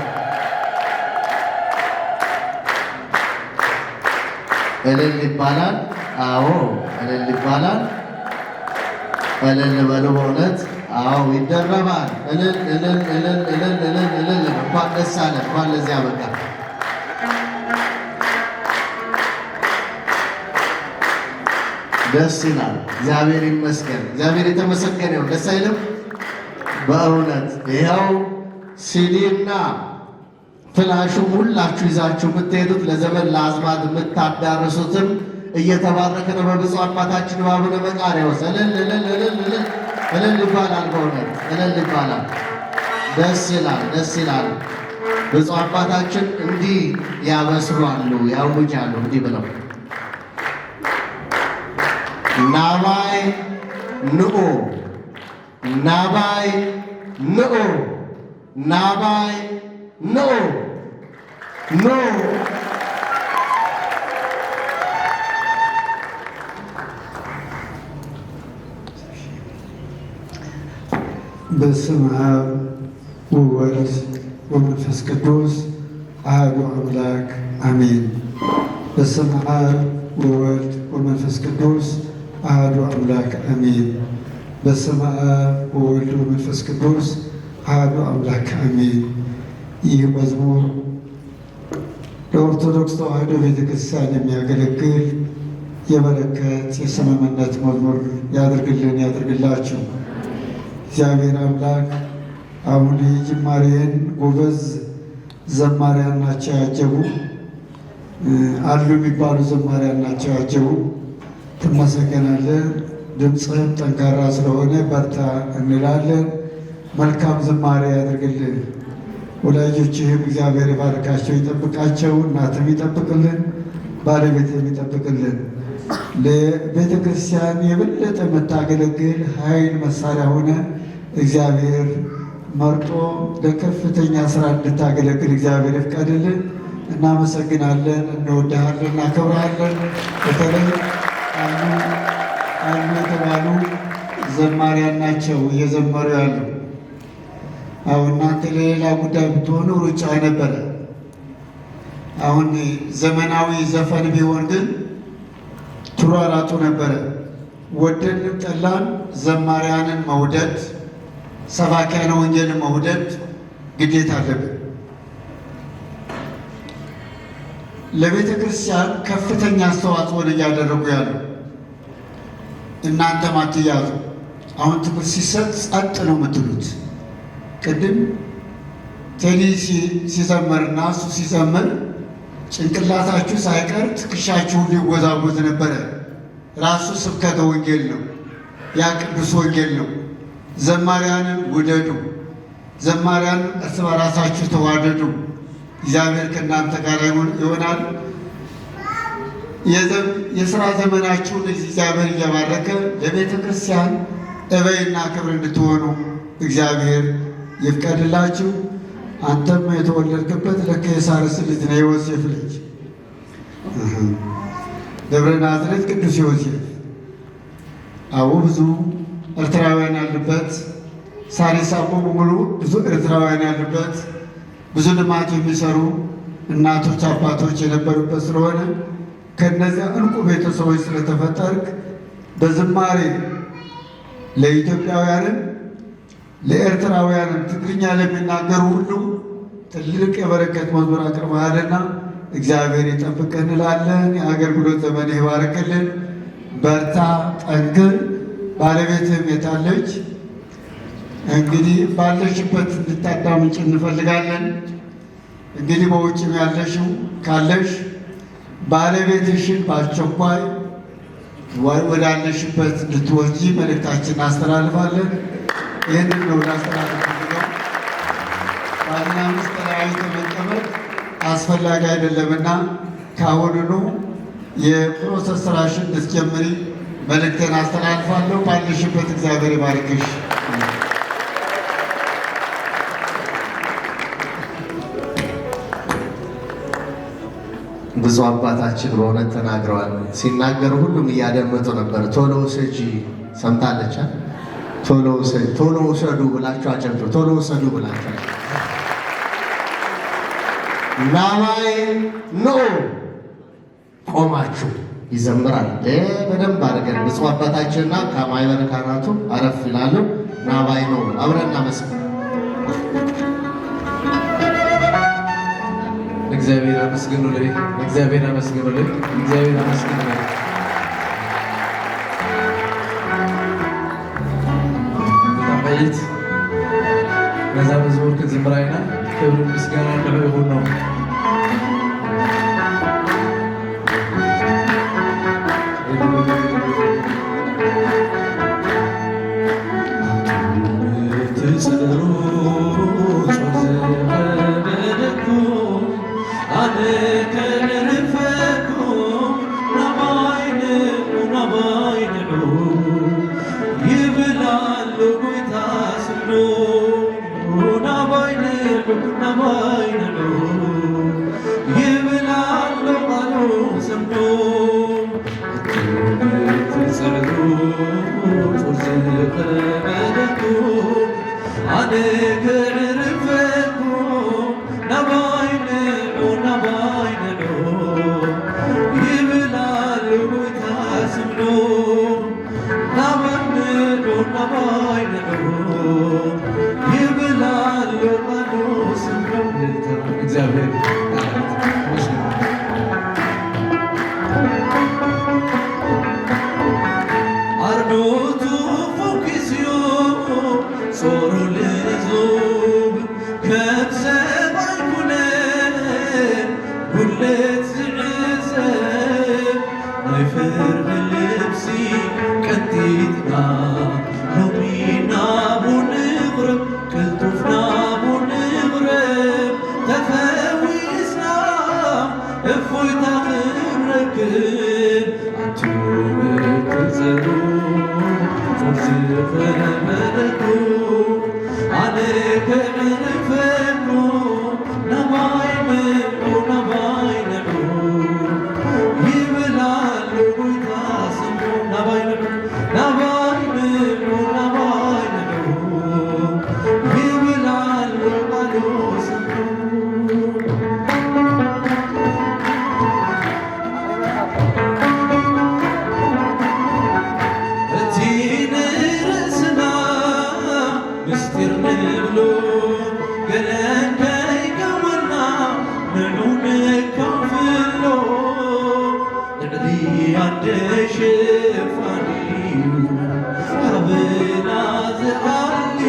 እልል ይባላል። አዎ፣ እልል ይባላል። እልል በሉ በእውነት። አዎ፣ ይደረባል። እልል እልል እልል እልል እልል እልል። እንኳን ደስ አለ፣ እንኳን ለዚያ በቃ። ደስ ይላል። እግዚአብሔር ይመስገን። እግዚአብሔር የተመሰገነ ይሁን። ደስ አይልም? በእውነት ይኸው ሲዲና ፍላሹም ሁላችሁ ይዛችሁ የምትሄዱት፣ ለዘመድ ለአዝማድ የምታዳርሱትም እየተባረከ ነው በብፁዕ አባታችን በአቡነ መቃርዮስ። እልል እልል እልል እልል እልል ይባላል። በእውነት እልል ይባላል። ደስ ይላል፣ ደስ ይላል። ብፁዕ አባታችን እንዲህ ያበስራሉ፣ ያውጃሉ እንዲህ ብለው፣ ናባይ ንዑ፣ ናባይ ንዑ፣ ናባይ ንዑ፣ ኑ። በስመ አብ ወወልድ ወመንፈስ ቅዱስ አሐዱ አምላክ አሜን። በስመ አብ ወወልድ ወመንፈስ ቅዱስ አሐዱ አምላክ አሜን። በስመ አብ ወወልድ ወመንፈስ ቅዱስ አሐዱ አምላክ አሜን። ይህ መዝሙር ለኦርቶዶክስ ተዋሕዶ ቤተ ክርስቲያን የሚያገለግል የበረከት የሰማዕትነት መዝሙር ያድርግልን፣ ያድርግላችሁ። እግዚአብሔር አምላክ አሁን የዝማሬን ጎበዝ ዘማሪያን ናቸው ያጀቡ፣ እ፣ አሉ የሚባሉ ዘማሪያን ናቸው ያጀቡ። ትመሰገናለህ። ድምፅህም ጠንካራ ስለሆነ በርታ እንላለን። መልካም ዝማሬ ያድርግልን። ወላጆችህም እግዚአብሔር ይባርካቸው፣ ይጠብቃቸው። እናትም ይጠብቅልን፣ ባለቤትም ይጠብቅልን። ለቤተ ክርስቲያን የበለጠ የምታገለግል ኃይል መሳሪያ ሆነ እግዚአብሔር መርጦ ለከፍተኛ ስራ እንድታገለግል እግዚአብሔር ይፍቀድልን። እናመሰግናለን፣ እንወድሃለን፣ እናከብርሃለን። በተለይ አሉ አሉ የተባሉ ዘማሪያን ናቸው እየዘመሩ ያሉ። አሁን እናንተ ለሌላ ጉዳይ ብትሆኑ ሩጫ ነበረ። አሁን ዘመናዊ ዘፈን ቢሆን ግን ትሯራጡ ነበረ። ወደድንም ጠላን ዘማሪያንን መውደድ፣ ሰባኪያነ ወንጌልን መውደድ ግዴታ አለብን። ለቤተ ክርስቲያን ከፍተኛ አስተዋጽኦን እያደረጉ ያሉ እናንተም አትያዙ። አሁን ትምህርት ሲሰጥ ጸጥ ነው የምትሉት። ቅድም ቴዲ ሲ-፣ ሲዘምርና እሱ ሲዘምር ጭንቅላታችሁ ሳይቀር ትከሻችሁ ሁሉ ይወዛወዝ ነበረ። ራሱ ስብከተ ወንጌል ነው። ያ ቅዱስ ወንጌል ነው። ዘማሪያንን ውደዱ። ዘማሪያን እርስ በራሳችሁ ተዋደዱ፣ እግዚአብሔር ከእናንተ ጋር ይሆን-፣ ይሆናል። የዘም-፣ የሥራ ዘመናችሁን እግዚአብሔር እየባረከ ለቤተ ክርስቲያን እበይና ክብር እንድትሆኑ እግዚአብሔር ይፍቀድላችሁ። አንተም የተወለድክበት ለካ የሳርስ ልጅ ነው፣ የዮሴፍ ልጅ። እህ። ደብረ ናዝሬት ቅዱስ ዮሴፍ። አዎ፣ ብዙ ኤርትራውያን ያሉበት፣ ሳሪስ አቦ በሙሉ ብዙ ኤርትራውያን ያሉበት፣ ብዙ ልማት የሚሰሩ እናቶች፣ አባቶች የነበሩበት ስለሆነ ከነዚያ እንቁ ቤተሰቦች ስለተፈጠርክ በዝማሬ ለኢትዮጵያውያንም ለኤርትራውያንም ትግርኛ ለሚናገሩ ሁሉ ትልቅ የበረከት መዝሙር አቅርበሃልና እግዚአብሔር ይጠብቅህ እንላለን። የአገልግሎት ዘመን ይባርክልን። በርታ፣ ጠንክር። ባለቤትህም የታለች? እንግዲህ ባለሽበት እንድታዳምጭ እንፈልጋለን። እንግዲህ በውጭም ያለሽው ካለሽ ባለቤትሽን በአስቸኳይ ወ-፣ ወዳለሽበት እንድትወስጂ መልእክታችን እናስተላልፋለን። ይህንን ነው ላስተላልፍ ፈልገው። ባልና ሚስት ተለያይቶ መቀመጥ አስፈላጊ አይደለምና ከአሁኑኑ የፕሮሰስ ስራሽን እንድትጀምሪ መልእክቴን አስተላልፋለሁ። ባለሽበት እግዚአብሔር ይባርክሽ። ብፁዕ አባታችን በእውነት ተናግረዋል። ሲናገሩ ሁሉም እያደመጡ ነበር። ቶሎ ውሰጂ ሰምታለች። አ? ቶሎ ውሰ-፣ ቶሎ ውሰዱ ብላችሁ አጨብጭቡ። ቶሎ ውሰዱ ብላችሁ አጨብጭቡ። ናባይ ኑ ቆማችሁ ይዘምራል። እ፣ በደንብ አድርገን ብፁዕ አባታችንና ከማይበር ካህናቱ አረፍ ይላሉ። ናባይ ኑ አብረን እናመስግን። እግዚኣብሔር ኣመስግኑለይ፣ እግዚኣብሔር ኣመስግኑለይ፣ እግዚኣብሔር ኣመስግኑለይ። ብጣዕሚ ነዛ መዝሙር ክንዝምራ ኢና። ክብርን ምስጋናን ንዕኡ ይኹኖ። ትጽዕሩ ጾር ዝኸበደኩም፣ ኣነ ከዕርፈኩም፣ ናባይ ንዑ፣ ናባይ ንዑ፣ ይብል ኣሎ ጎይታ ስምዑ። ናባይ ንዑ፣ ናባይ ንዑ፣ ይብል ኣሎ ቃሉ ስምዑ። ትጽዕሩ ጾር ዝኸበደኩም፣ ኣነ ከዕርፈኩም፣ ናባይ ንዑ፣ ናባይ ንዑ፣ ይብል ኣሎ ጎይታ ስምዑ። ናባይ ንዑ፣ ናባይ ንዑ፣ ይብል ኣሎ ቃሉ ስምዑ። እልልታ፣ እግዚኣብሔር ይባርክ። ኣርዑቱ ፎኪስዮ ጾሩ ልዙብ ከም ሰብ ኣይኮነ ጉድለት ዝዕዘብ ናይ ፍርዲ ልብሲ ቀንጢጥና ሎሚ ናቡ ንቕረብ ቅልጡፍ ናቡ ንቕረብ ተፈዊስና እፎይታ ክንረክብ ኣቱም እትጸሩ ጾር ዝኸበደኩም ኣነ ከዕርፈኩም ናባይ ንዑ ናባይ ንዑ ይብል ኣሎ ጎይታ ስምዑ ናባይ ንዑ ናባይ ንዑ ናባይ ንዑ ይብል ኣሎ ቃሉ ስምዑ። እቲ ንርእስና ምስጢር ንብሎ ገለ ከይገበና ንዑ ንካፍሎ። ልዕሊ ኣደ ሸፋኒኡ ሃበና ዝኣሊ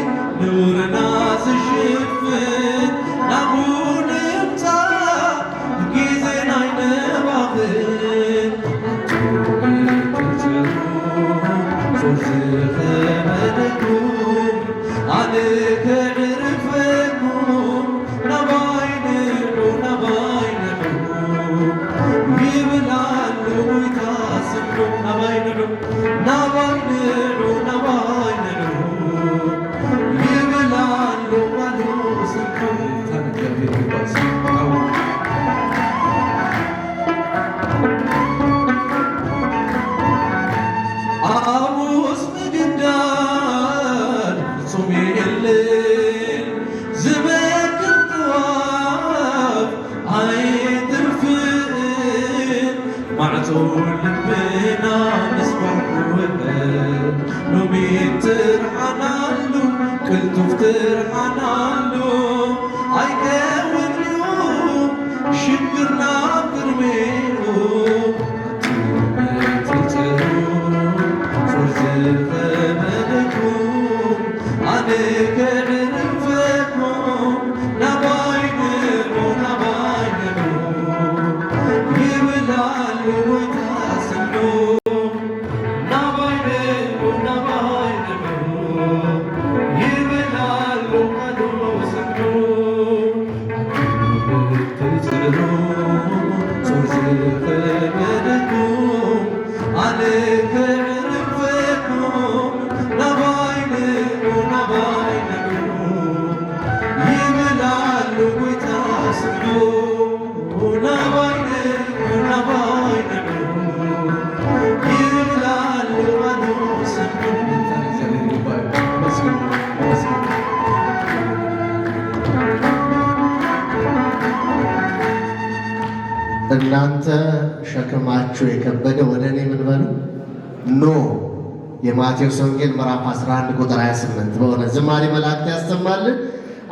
ነውርና ዝሽፍን ናብኡ ንምጻእ ግዜና ኣይነባኽን። ኣቱም እትጽዕሩ ጾር ዝኸበደኩም ኣነ ከዕርፈኩም ናባይ ንዑ ናባይ ንዑ ይብል ኣሎ ጎይታ ስምዑ ናባይ ንዑ ናባይ ንዑ ናባይ ንዑ ይብል ኣሎ ቃሉ ስምዑ። ኣብኡስ ምግዳል ፍጹም የለን ዝመክር ጥዋፍ ኣይትርፍእን ማዕጾ ልብና ንስባሕ ክውዕል ሎሚ ትርሓናሉ ቅልጡፍ ትርሓናሉ ኣይከውንዩ ሽግርና ኣብ ቅድሚኡ ክዕርፈኩም ናባይ ንዑ፣ ናባይ ንዑ ይብል ኣሎ ጎይታ ስምዑ። ናባይ ንዑ፣ ናባይ ንዑ ይብል ኣሎ ቃሉ ስምዑ። ትጽዕሩ ጾር ዝፈቀደኩም ኣነ ክዕርፈኩም ናባይ ንዑ፣ ናባይ ንዑ ይብል ኣሎ ጎይታ ስምዑ። ናባይ ንዑ፣ ናባይ ንዑ ይብል ኣሎ ቃሉ ስምዑ። እናንተ ሸክማችሁ የከበደ ወደ እኔ ምን በሉ ኑ። የማቴዎስ ወንጌል ምዕራፍ አስራ አንድ ቁጥር ሃያ ስምንት። በእውነት ዝማሬ መላእክት ያሰማልን።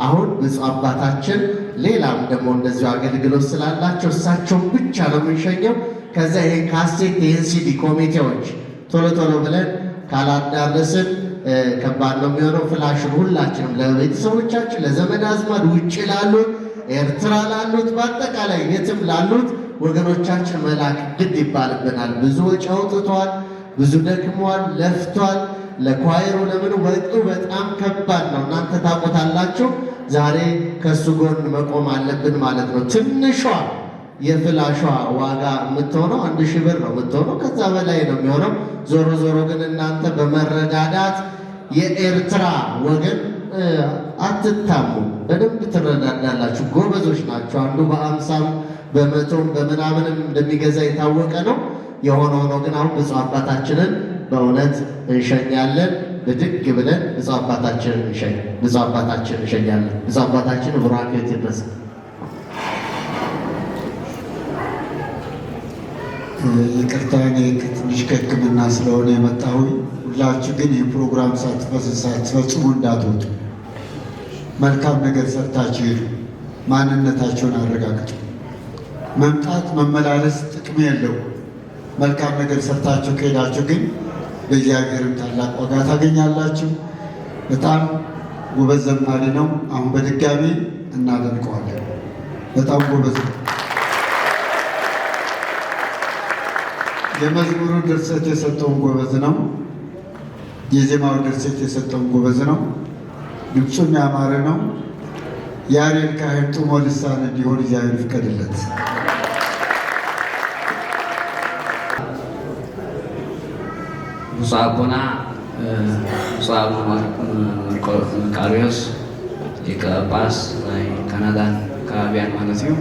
አሁን ብፁዕ አባታችን ሌላም ደግሞ እንደዚሁ አገልግሎት ስላላቸው እሳቸውን ብቻ ነው የምንሸኘው። ከዛ ይሄን ካሴት፣ ይሄን ሲዲ ኮሚቴዎች ቶሎ ቶሎ ብለን ካላዳረስን፣ እ፣ ከባድ ነው የሚሆነው። ፍላሹን ሁላችንም ለቤተሰቦቻችን፣ ለዘመድ አዝማድ፣ ውጭ ላሉት፣ ኤርትራ ላሉት፣ በአጠቃላይ የትም ላሉት ወገኖቻችን መላክ ግድ ይባልብናል። ብዙ ወጪ አውጥቷል፣ ብዙ ደክሟል፣ ለፍቷል። ለኳየሩ ለምኑ ወጪው በጣም ከባድ ነው። እናንተ ታውቁታላችሁ። ዛሬ ከሱ ጎን መቆም አለብን ማለት ነው። ትንሿ የፍላሿ ዋጋ የምትሆነው አንድ ሺህ ብር ነው የምትሆነው። ከዛ በላይ ነው የሚሆነው። ዞሮ ዞሮ ግን እናንተ በመረዳዳት የኤርትራ ወገን፣ እ፣ አትታሙ። በደንብ ትረዳዳላችሁ። ጎበዞች ናቸው። አንዱ በአምሳም በመቶም በምናምንም እንደሚገዛ የታወቀ ነው። የሆነ ሆኖ ግን አሁን ብፁዕ አባታችንን በእውነት እንሸኛለን። ብድግ ብለን ብፁዕ አባታችንን እንሸኝ፣ ብፁዕ አባታችንን እንሸኛለን። ብፁዕ አባታችን ቡራኬዎት ይድረስ። ይቅርታ፣ እኔ ትንሽ ከሕክምና ስለሆነ የመጣሁኝ። ሁላችሁ ግን ይህ ፕሮግራም ሳትፈስ-፣ ሳትፈጽሙ እንዳትወጡ። መልካም ነገር ሰርታችሁ ሄዱ። ማንነታችሁን አረጋግጡ። መምጣት መመላለስ ጥቅም የለው። መልካም ነገር ሰርታችሁ ከሄዳችሁ ግን በእግዚአብሔርም ታላቅ ዋጋ ታገኛላችሁ። በጣም ጎበዝ ዘማሪ ነው። አሁን በድጋሚ እናደንቀዋለን። በጣም ጎበዝ ነው። የመዝሙሩ ድርሰት የሰጠውም ጎበዝ ነው። የዜማው ድርሰት የሰጠውም ጎበዝ ነው። ድምፁም ያማረ ነው። ያሬድ ካህን ጥሞ ልሳን እንዲሆን እግዚአብሔር ይፍቀድለት። ብፁዕ ኣቦና፣ እ፣ ብፁዕ ኣቡነ ማር-፣ መርቆ-፣ መቃርዮስ ሊቀ ጳጳስ ናይ ካናዳን ከባቢያን ማለት እዩ።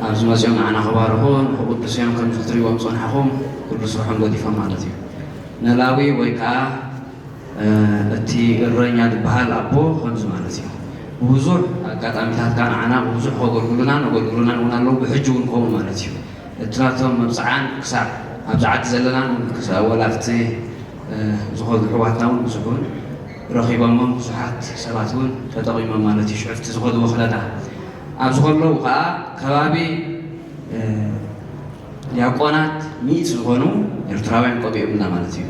ኣብዚ መፂኦም ንዓና ክባርኹ ንክቕድሱ እዮም ከምዚ ክትሪእዎም ዝፀናሕኹም ቅዱስ ርሑም ገዲፎም ማለት እዩ። ነላዊ ወይ ከዓ፣ እ፣ እቲ እረኛ ዝበሃል ኣቦ ከምዚ ማለት እዩ። ብብዙሕ ኣጋጣሚታት ከዓ ንዓና ብብዙሕ ከገልግሉናን ኣገልግሉናን እውን ኣለዉ፣ ብሕጂ እውን ከምኡ ማለት እዩ። እቲ ናቶም መብፅዓን ክሳዕ ኣብዚ ዓዲ ዘለናን ክሳዕ ወላ ኣብቲ፣ እ፣ ዝኸዱ ኣሕዋትና እውን ብዙሕ እውን ረኺቦሞም፣ ብዙሓት ሰባት እውን ተጠቒሞም ማለት እዩ። ሽዑ ኣብቲ ዝኸድዎ ክለታ ኣብዚ ከለዉ ከዓ ከባቢ፣ እ፣ ዲያቆናት ሚእቲ ዝኾኑ ኤርትራውያን ቀቢኦምና ማለት እዩ።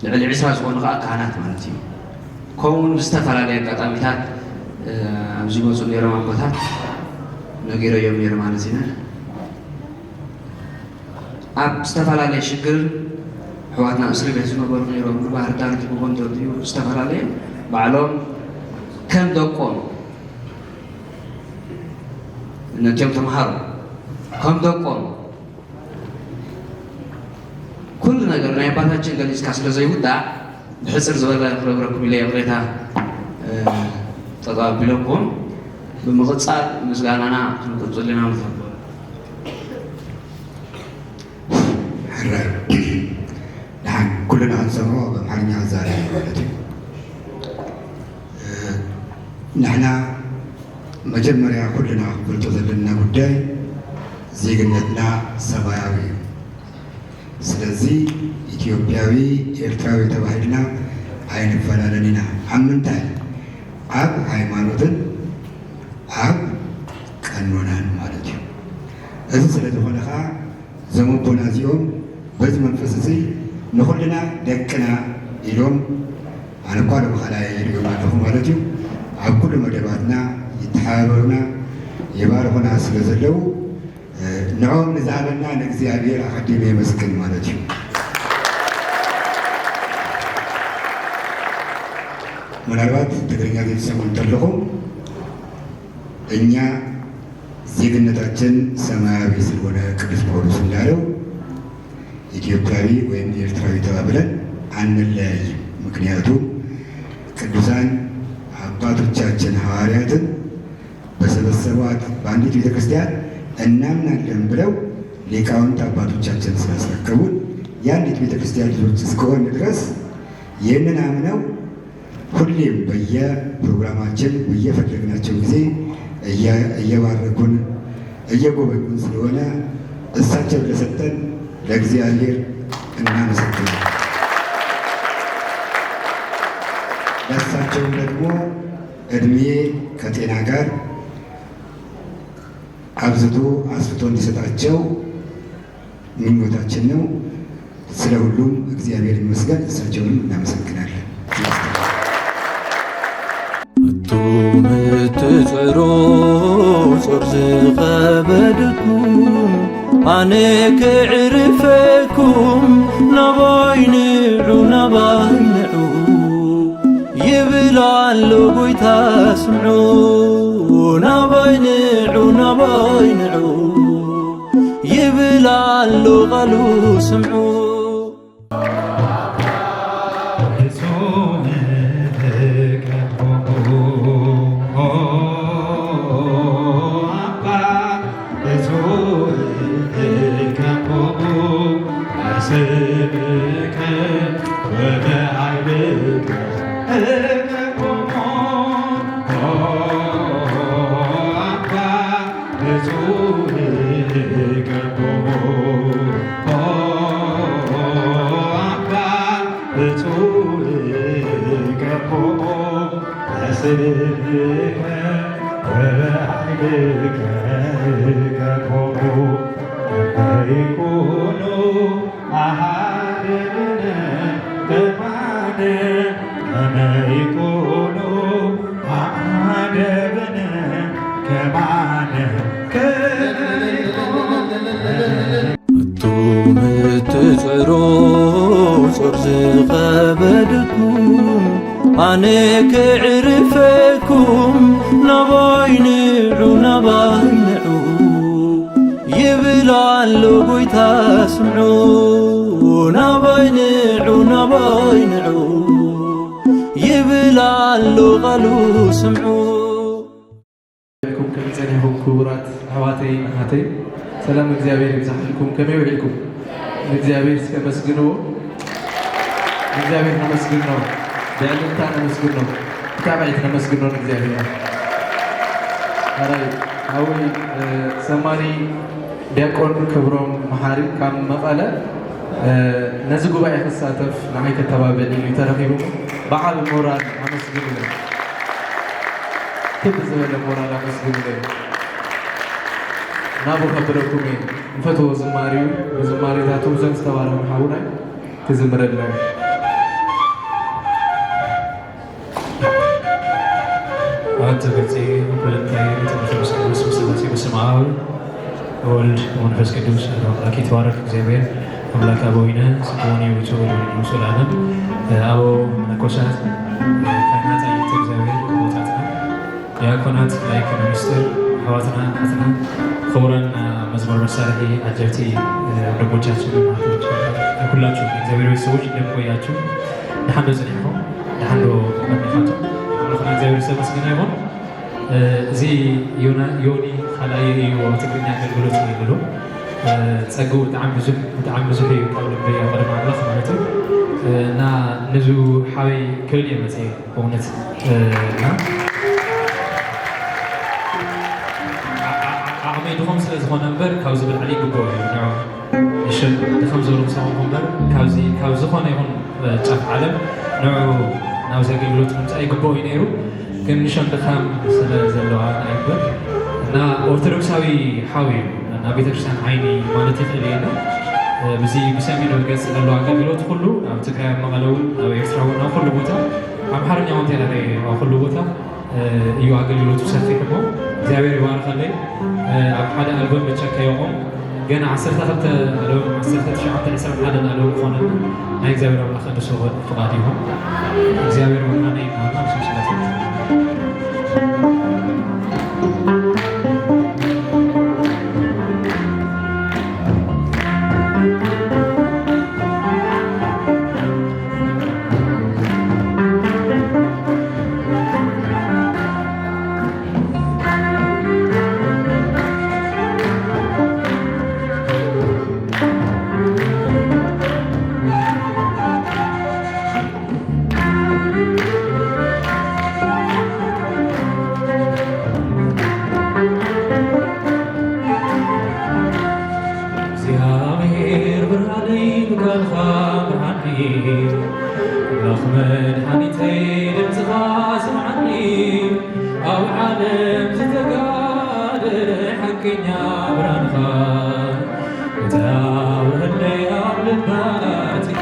ልዕሊ ዕስራ ዝኾኑ ከዓ ካህናት ማለት እዩ። ከምኡ እውን ብዝተፈላለየ ኣጋጣሚታት፣ እ፣ ኣብዚ መፁ ነይሮም ኣቦታት ነጊረዮም ነይሩ ማለት ኢና። ኣብ ዝተፈላለየ ሽግር ኣሕዋትና እስሪ ቤት ዝነበሩ ነይሮም፣ ብባህር ዳር፣ ብጎንደር ድዩ፣ ዝተፈላለየ ባዕሎም ከም ደቆም ነቲኦም ተምሃሮ ከም ደቆም ኩሉ ነገር ናይ ኣባታችን ገሊጽካ ስለ ዘይውዳእ ብሕጽር ዝበለ ክነግረኩም ኢለ ይቕሬታ፣ እ፣ ጠጠው ኣቢለኩም ብምቕጻል ምስጋናና ክንቅጽል ኢና ንፈቱ። ሕራይ። ደሓን ኩልና ክንሰምዖ ብኣምሓርኛ ክዛረብ ማለት እዩ። እ፣ ንሕና መጀመርያ ኩልና ክንፈልጦ ዘለና ጉዳይ ዜግነትና ሰማያዊ እዩ። ስለዚ ኢትዮጵያዊ፣ ኤርትራዊ ተባሂልና ኣይንፈላለን ኢና። ኣብ ምንታይ? ኣብ ሃይማኖትን ኣብ ቀኖናን ማለት እዩ። እዚ ስለ ዝኾነ ኸዓ እዞም ኣቦና እዚኦም በዚ መንፈስ እዚ ንኹልና ደቅና ኢሎም ኣነ እኳ ሎሚ ካልኣይ ይሪኦም ኣለኹ ማለት እዩ። ኣብ ኩሉ መደባትና ይተሓባበሩና፣ ይባርኹና ስለ ዘለዉ፣ እ፣ ንዕኦም ንዝሃበና ንእግዚኣብሔር ኣቐዲመ የመስግን ማለት እዩ። ምናልባት ትግርኛ ዘይትሰምዑ እንተለኹም፣ እኛ ዜግነታችን ሰማያዊ ስለሆነ ቅዱስ ጳውሎስ እንዳለው ኢትዮጵያዊ ወይም ኤርትራዊ ተባብለን አንለያይም። ምክንያቱም ቅዱሳን አባቶቻችን ሐዋርያትን በሰበሰቧት በአንዲት ቤተክርስቲያን እናምናለን ብለው ሊቃውንት አባቶቻችን ስላስረከቡን የአንዲት ቤተክርስቲያን ልጆች እስከሆን ድረስ ይህንን አምነው ሁሌም በየፕሮግራማችን በየፈለግናቸው ጊዜ እየ-፣ እየባረኩን እየጎበኙን ስለሆነ እሳቸው ለሰጠን ለእግዚአብሔር እናመሰግናለን። ለእሳቸውም ደግሞ እድሜ ከጤና ጋር አብዝቶ አስፍቶ እንዲሰጣቸው ምኞታችን ነው። ስለ ሁሉም እግዚአብሔር ይመስገን። እሳቸውንም እናመሰግናለን። እቶም እትጽዕሩ ጾር ዝኸበደኩም፣ ኣነ ክዕርፈኩም፣ ናባይ ንዑ፣ ናባይ ንዑ ይብል ኣሎ ጎይታ፣ ስምዑ። ናባይ ንዑ፣ ናባይ ንዑ ይብል ኣሎ ቃሉ፣ ስምዑ። እቶም እትጽዕሩ ጾር ዝኸበደኩም፣ ኣነ ክዕርፈኩም፣ ናባይ ንዑ፣ ናባይ ንዑ ይብል ኣሎ ጎይታ፣ ስምዑ። ናባይ ንዑ፣ ናባይ ንዑ ይብል ኣሎ ቃሉ፣ ስምዑ። ኢልኩም ከመይ ጸኒሕኩም ክቡራት ኣሕዋተይን ኣሓተይን? ሰላም እግዚኣብሔር ይብዛሕልኩም። ከመይ ውዒልኩም? ንእግዚኣብሔር እስከ መስግንዎ። ንእግዚኣብሔር ነመስግኖ። ብዕልልታ ነመስግኖ። ብታዕባዒት ነመስግኖ ንእግዚኣብሔር። ሕራይ ሓወይ፣ እ፣ ዘማሪ ዲያቆን ክብሮም መሓሪ ካብ መቐለ፣ እ፣ ነዚ ጉባኤ ክሳተፍ ንዓይ ከተባብዕ ኢሉ ተረኺቡ። ብዓቢ ሞራል ኣመስግንዎ። ክብ ዝበለ ሞራል ኣመስግንለይ። ናብኡ ከብለኩም እየ። ንፈትዎ ዝማሪኡ ብዝማሬታቱ ዘም ዝተባረኹ ሓውናይ ክዝምረልና እዩ። ኣንቲ ገጺ ኩለንታይ እቲ መንፈስ ቅዱስ ስላሴ በስመ አብ ወወልድ ወመንፈስ ቅዱስ አሐዱ አምላክ ይትባረክ። እግዚኣብሔር አምላክ አበዊነ ስምዖን የውፅኡ ወልድ ንጉሱ ለዓለም። አበው መነኮሳት፣ ካህናት፣ አየተ እግዚኣብሔር፣ አቦታትና ዲያቆናት፣ ላይክ ሚኒስትር፣ አሕዋትና፣ አሓትና፣ ክቡራን መዝሙር መሳርሒ አጀብቲ፣ ወንድሞቻችን፣ እናቶች፣ ሁላችሁ የእግዚአብሔር ቤተሰቦች እንደምን ቆያችሁ? ደሓን ዶ ጸኒሕኩም? ደሓን ዶ ቀኒኻትኩም? ኣምላኽና እግዚኣብሔር ዝተመስገነ ይኹን። እዚ ዮና-፣ ዮኒ ካልኣይ እዩ ኣብ ትግርኛ ኣገልግሎት እዩ ዝብሉ። ጸግኡ ብጣዕሚ ብዙሕ፣ ብጣዕሚ ብዙሕ እዩ ካብ ልበይ ኣብ ቅድሚ ኣምላኽ ማለት እዩ። እና ንዙ ሓወይ ክብል እየ መፅየ ብእውነት። እና ዓ-፣ ዓ-፣ ዓቕመይ ድኹም ስለ ዝኾነ እምበር ካብዚ ብላዕሊ ይግብኦ እዩ ንዑ። ንሸም ድኸም ዝበሉ ምሳኹም እምበር ካብዚ፣ ካብ ዝኾነ ይኹን ጫፍ ዓለም ንዑ ናብዚ ኣገልግሎት ምምፃእ ይግብኦ እዩ ነይሩ። ግን ንሸም ድኻም ስለ ዘለዋ ንዓይ እምበር እና ኦርቶዶክሳዊ ሓው እዩ። ናብ ቤተክርስትያን ዓይኒ ማለት ይኽእል እየ። እና ብዚ ብሰሜን ገፅ ዘሎ ኣገልግሎት ኩሉ ኣብ ትግራይ፣ ኣብ መቐለ እውን፣ ኣብ ኤርትራ እውን፣ ኣብ ኩሉ ቦታ ኣምሓርኛ እውን ተረኸ ኩሉ ቦታ እዩ ኣገልግሎቱ ሰፊሕ እሞ እግዚኣብሔር ይባርኸለይ። ኣብ ሓደ ኣልበም ብቻ ከየቆም ገና ዓሰርተ ክልተ ኣልበም ዓሰርተ ትሽዓተ ዕስራን ሓደን ኣልበም ክኾነ ናይ እግዚኣብሔር ኣምላኽ ቅዱስ ፍቓድ ይኹን። እግዚኣብሔር መድኃኔ ይባርክ። ስም ስላሴ እግዚኣብሔር ብርሃነይ ብቃልኻ ምርሃኒ፣ ኣምላኽ መድሓኒተይ ድምፅኻ ስምዓኒ፣ ኣብ ዓለም ዝተጋደለ ሓቀኛ ብርሃንኻ፣ እቲ ኣብርሀለይ ኣብ ልባቲኻ።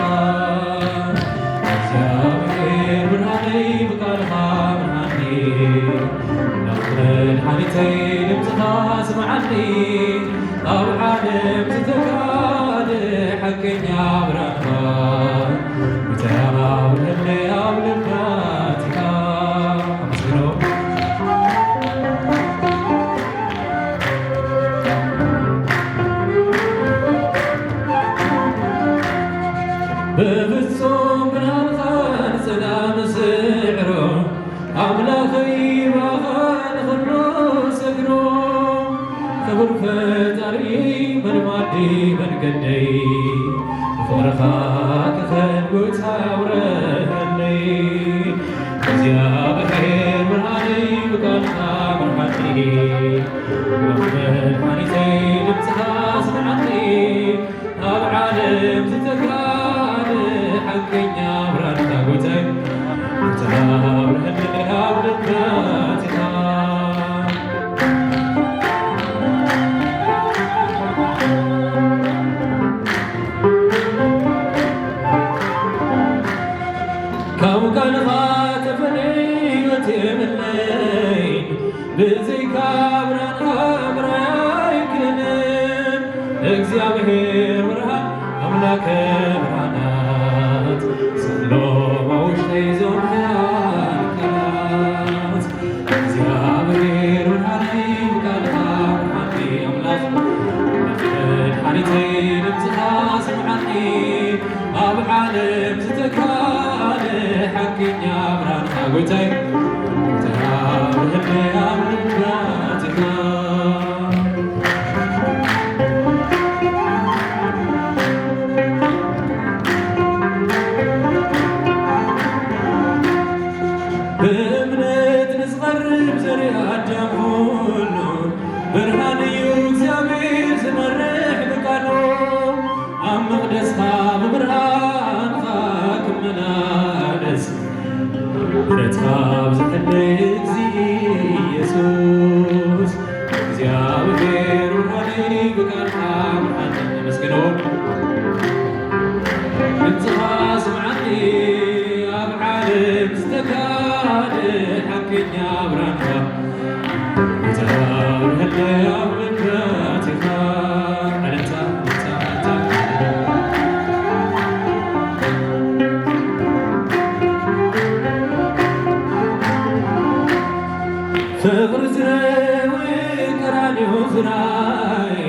እግዚኣብሔር ብርሃነይ ብቃልኻ ምርሃኒ፣ ኣምላኽ መድሓኒተይ ድምፅኻ ስምዓኒ፣ ኣብ ዓለም ዝተጋደ ሓቀኛ ብርሃንኻ፣ እቲ ኣብርሀለይ ኣብ ልባቲኻ። ኣመስግኖ። ብፍጹም ብርሃንኻን ሰላም ስዕሮ፣ ኣምላኸይ ባኻ ንኹሉ ሰግሮ። ክቡር ፈጣሪ መድማዲ መንገደይ፣ ብፍቕርኻ ክኸድ ጎይታ ኣብረሃለይ። እግዚኣብሔር ብርሃነይ ብቃልካ ምርሓኒ፣ መድሓኒተይ ድምፅኻ ስምዓኒ፣ ኣብ ዓለም ዝተጋደ ሓቀኛ ብርሃንካ ጎይታይ፣ ብተሃብረኒ ኣብ ልባትኻ። ካብ ቃልኻ ተፈልየ ህይወት የብለይን፣ ብዘይካ ብርሃንኻ ምርኣይ ኣይክእልን። እግዚኣብሔር ብርሃን ኣምላከ ብርሃናት፣ ስእሎም ኣብ ውሽጠይ ዞም ሕያል ቃላት። እግዚኣብሔር ብርሃነይ ብቃልኻ ምርሓኒ ኣምላኽ፣ መድሓኒተይ ድምፅኻ ስምዓኒ፣ ኣብ ዓለም ዝተጋደ ሓቀኛ ብርሃንካ ጎይታይ፣ ተሃብረኒ ኣብ ልባትኻ። ብእምነት ንዝቐርብ ዘርኢ ኣዳም ኩሉ፣ ብርሃን እዩ እግዚኣብሔር ዝመርሕ ብቃሉ። ኣብ መቕደስካ ብብርሃንካ ክመላለስ፣ ምሕረትካ ኣብዝሐለይ እግዚእ ኢየሱስ። እግዚኣብሔር ብርሃነይ ብቃልካ ምርሓኒ፣ ነመስግኖ። ድምፅኻ ስምዓኒ፣ ኣብ ዓለም ዝተጋደ ሓቀኛ ብርሃንካ፣ ብተሃብረኒ ኣብ ልባትኻ። ዕልልታ፣ ዕልልታ፣ ዕልልታ። ፍቕሪ ዝረዊ ቀራንዮ ዝራይ፣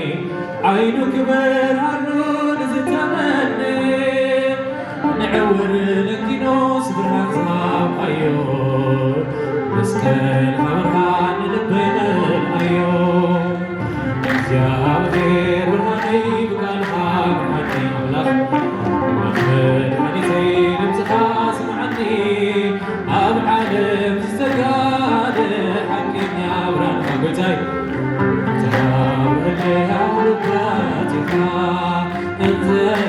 ዓይኑ ክበርሃሉ ንዝተመነ፣ ንዕውር ለኪኖስ ብርሃን ዝሃብካዮ፣ መስቀልካ ብርሃን ንልበይ መልኣዮ። እግዚኣብሔር ብርሃነይ ብቃልካ ምርሓኒ ኣምላኽ፣ ኣምላኽ መድሓኒተይ ድምፅኻ ስምዓኒ፣ ኣብ ዓለም ዝተጋደ ሓቀኛ ብርሃንካ ጎይታይ፣ ተሃብረኒ ኣብ ልባትኻ። እንተ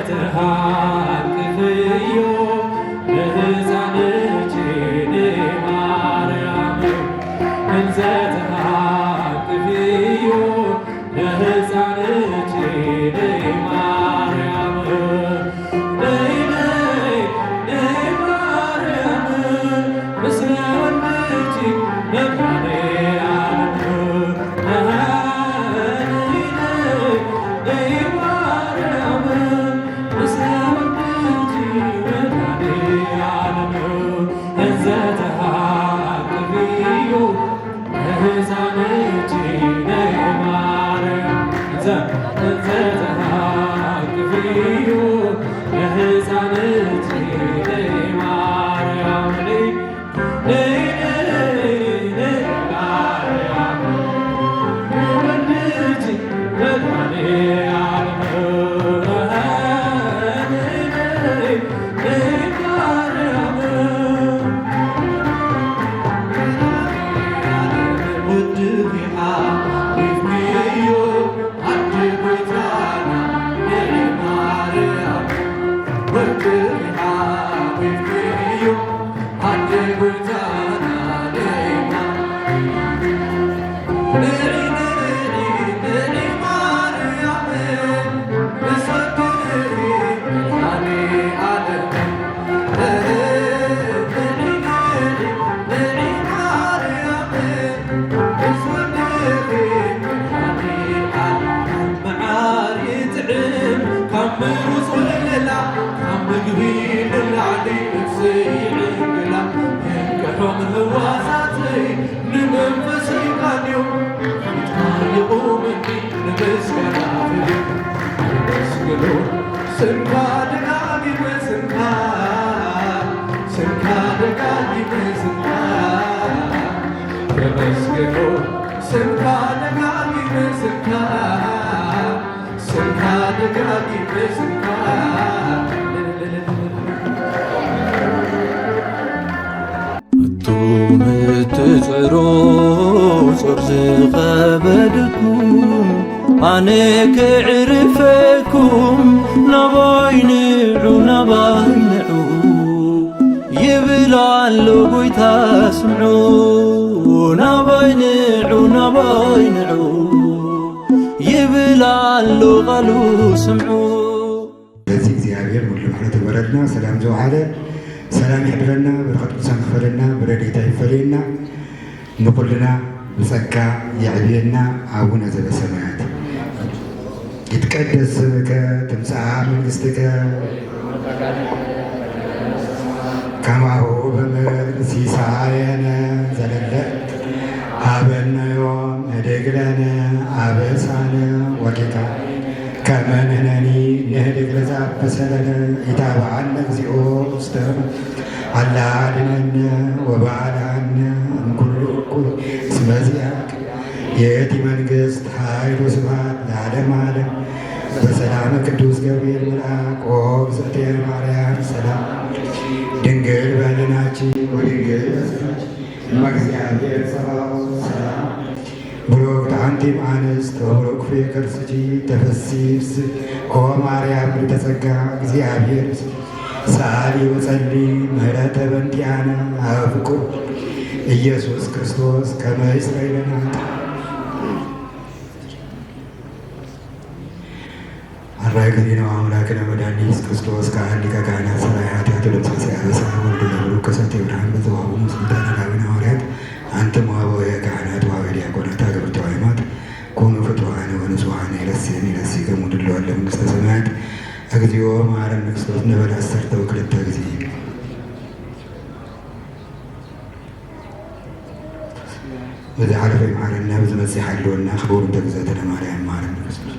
ተሃቅፍዮ ንህፃንኪ ንማርያም፣ እንተ ተሃቅፍዮ ንህፃንኪ ንማርያም፣ ነይ ነይ ነይ ማርያም፣ መዓር ይጥዕም ካብ ምሩፅ ወለላ፣ ካብ ምግቢ ንላዕሊ ነፍሰይ ይዕንግላ። የንቅሖም ህዋሳተይ ንመንፈሰይ ቃልዮ፣ ፊትካ ይቑመኒ ንምስጋና ፍልዩ። ነመስግኖ ስምካ ደጋጊመ ስምካ፣ ስምካ ደጋጊመ ስምካ። ነመስግኖ ስምካ ደጋጊመ ስምካ፣ ስምካ ደጋጊመ ስምካ። ኣቱም እትጽዕሩ ጾር ዝኸበደኩም፣ ኣነ ከዕርፈኩም ናባይ ንዑ፣ ናባይ ንዑ። ይብል ኣሎ ጎይታ ስምዑ፣ ናባይ ንዑ፣ ናባይ ንዑ፣ ይብል ኣሎ ቃሉ ስምዑ። በዚ እግዚኣብሔር ሙሉ ምሕረት ይግበረልና፣ ሰላም ዝወዓለ ሰላም ይሕድረና፣ በረኸት ቅዱሳን ክፈለና፣ ብረድኤታ ይፈለየና፣ ንኹልና ብጸጋ የዕብየና። ኣቡነ ዘበሰማያት ይትቀደስ ስምከ፣ ትምጻእ መንግስትከ፣ ከማሁ በምድር ሲሳየነ ዘለለ ሀበነ ዮም ህድግ ለነ አበሳነ ወጌጋየነ ከመ ንሕነኒ ንህድግ ለዘአበሰ ለነ። ኢታብአነ እግዚኦ ውስተ አላ አድነነ ወባልዓነ እምኩሉ እኩይ እስመ ዚአከ ይእቲ መንግስት ኃይል ወስብሐት ለዓለመ ዓለም። በሰላመ ቅዱስ ገብርኤል መልአክ ኦ እግዝእትየ ማርያም ሰላም ድንግል በህሊናኪ ወድንግል በስጋኪ እመ እግዚአብሔር ጸባኦት ሰላም። ብሩክት አንቲ እም አንስት ወብሩክ ፍሬ ከርስኪ ተፈሲ ፍስሕ ኦ ማርያም ምልዕተ ጸጋ እግዚአብሔር ምስሌኪ። ሰአሊ ወጸሊ ምህረተ በንቲአነ አብ ፍቁር ኢየሱስ ክርስቶስ ከመ ይስረይ ለነ ኃጢአት። አራይ ጊዜ ነው አምላክነ መድኃኒነ ኢየሱስ ክርስቶስ ካህን ሊቀ ካህናት ሠራይ ኃጢአት ወደምሳሴ አበሳ ወልድ ለብሩክ ከሰቴ ብርሃን በዘዋህቡ ስልጣነ ላዊነ ሐዋርያት አንትሙ አበዊነ ካህናት ወአበዊነ ዲያቆናት አግብርተ ሃይማኖት ኩኑ ፍቱሐነ ወንጹሐነ ይረሴኒ ይረሴክሙ ድልዋን ለመንግስተ ሰማያት። እግዚኦ መሐረነ ክርስቶስ ንበል ዐሰርተ ወክልተ ጊዜ። በዚ ሓለፈ ይምሓረና፣ በዚ መጺእ ሓልወና። ክቡር እንተ እግዝእትነ ማርያም መሐረነ ክርስቶስ።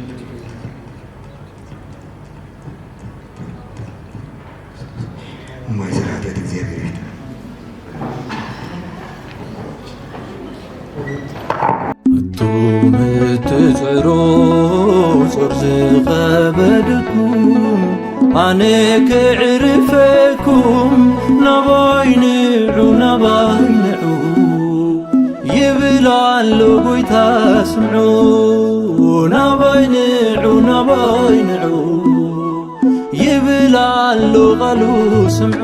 እማይ ስለ ኃጢአት እግዚኣብሔር ይፍታ። ኣቱም እትጽዕሩ ጾር ዝኸበደኩም፣ ኣነ ከዕርፈኩም፣ ናባይ ንዑ፣ ናባይ ንዑ፣ ይብል ኣሎ ጎይታ ስምዑ። ናባይ ንዑ፣ ናባይ ንዑ፣ ይብል ኣሎ ቃሉ ስምዑ።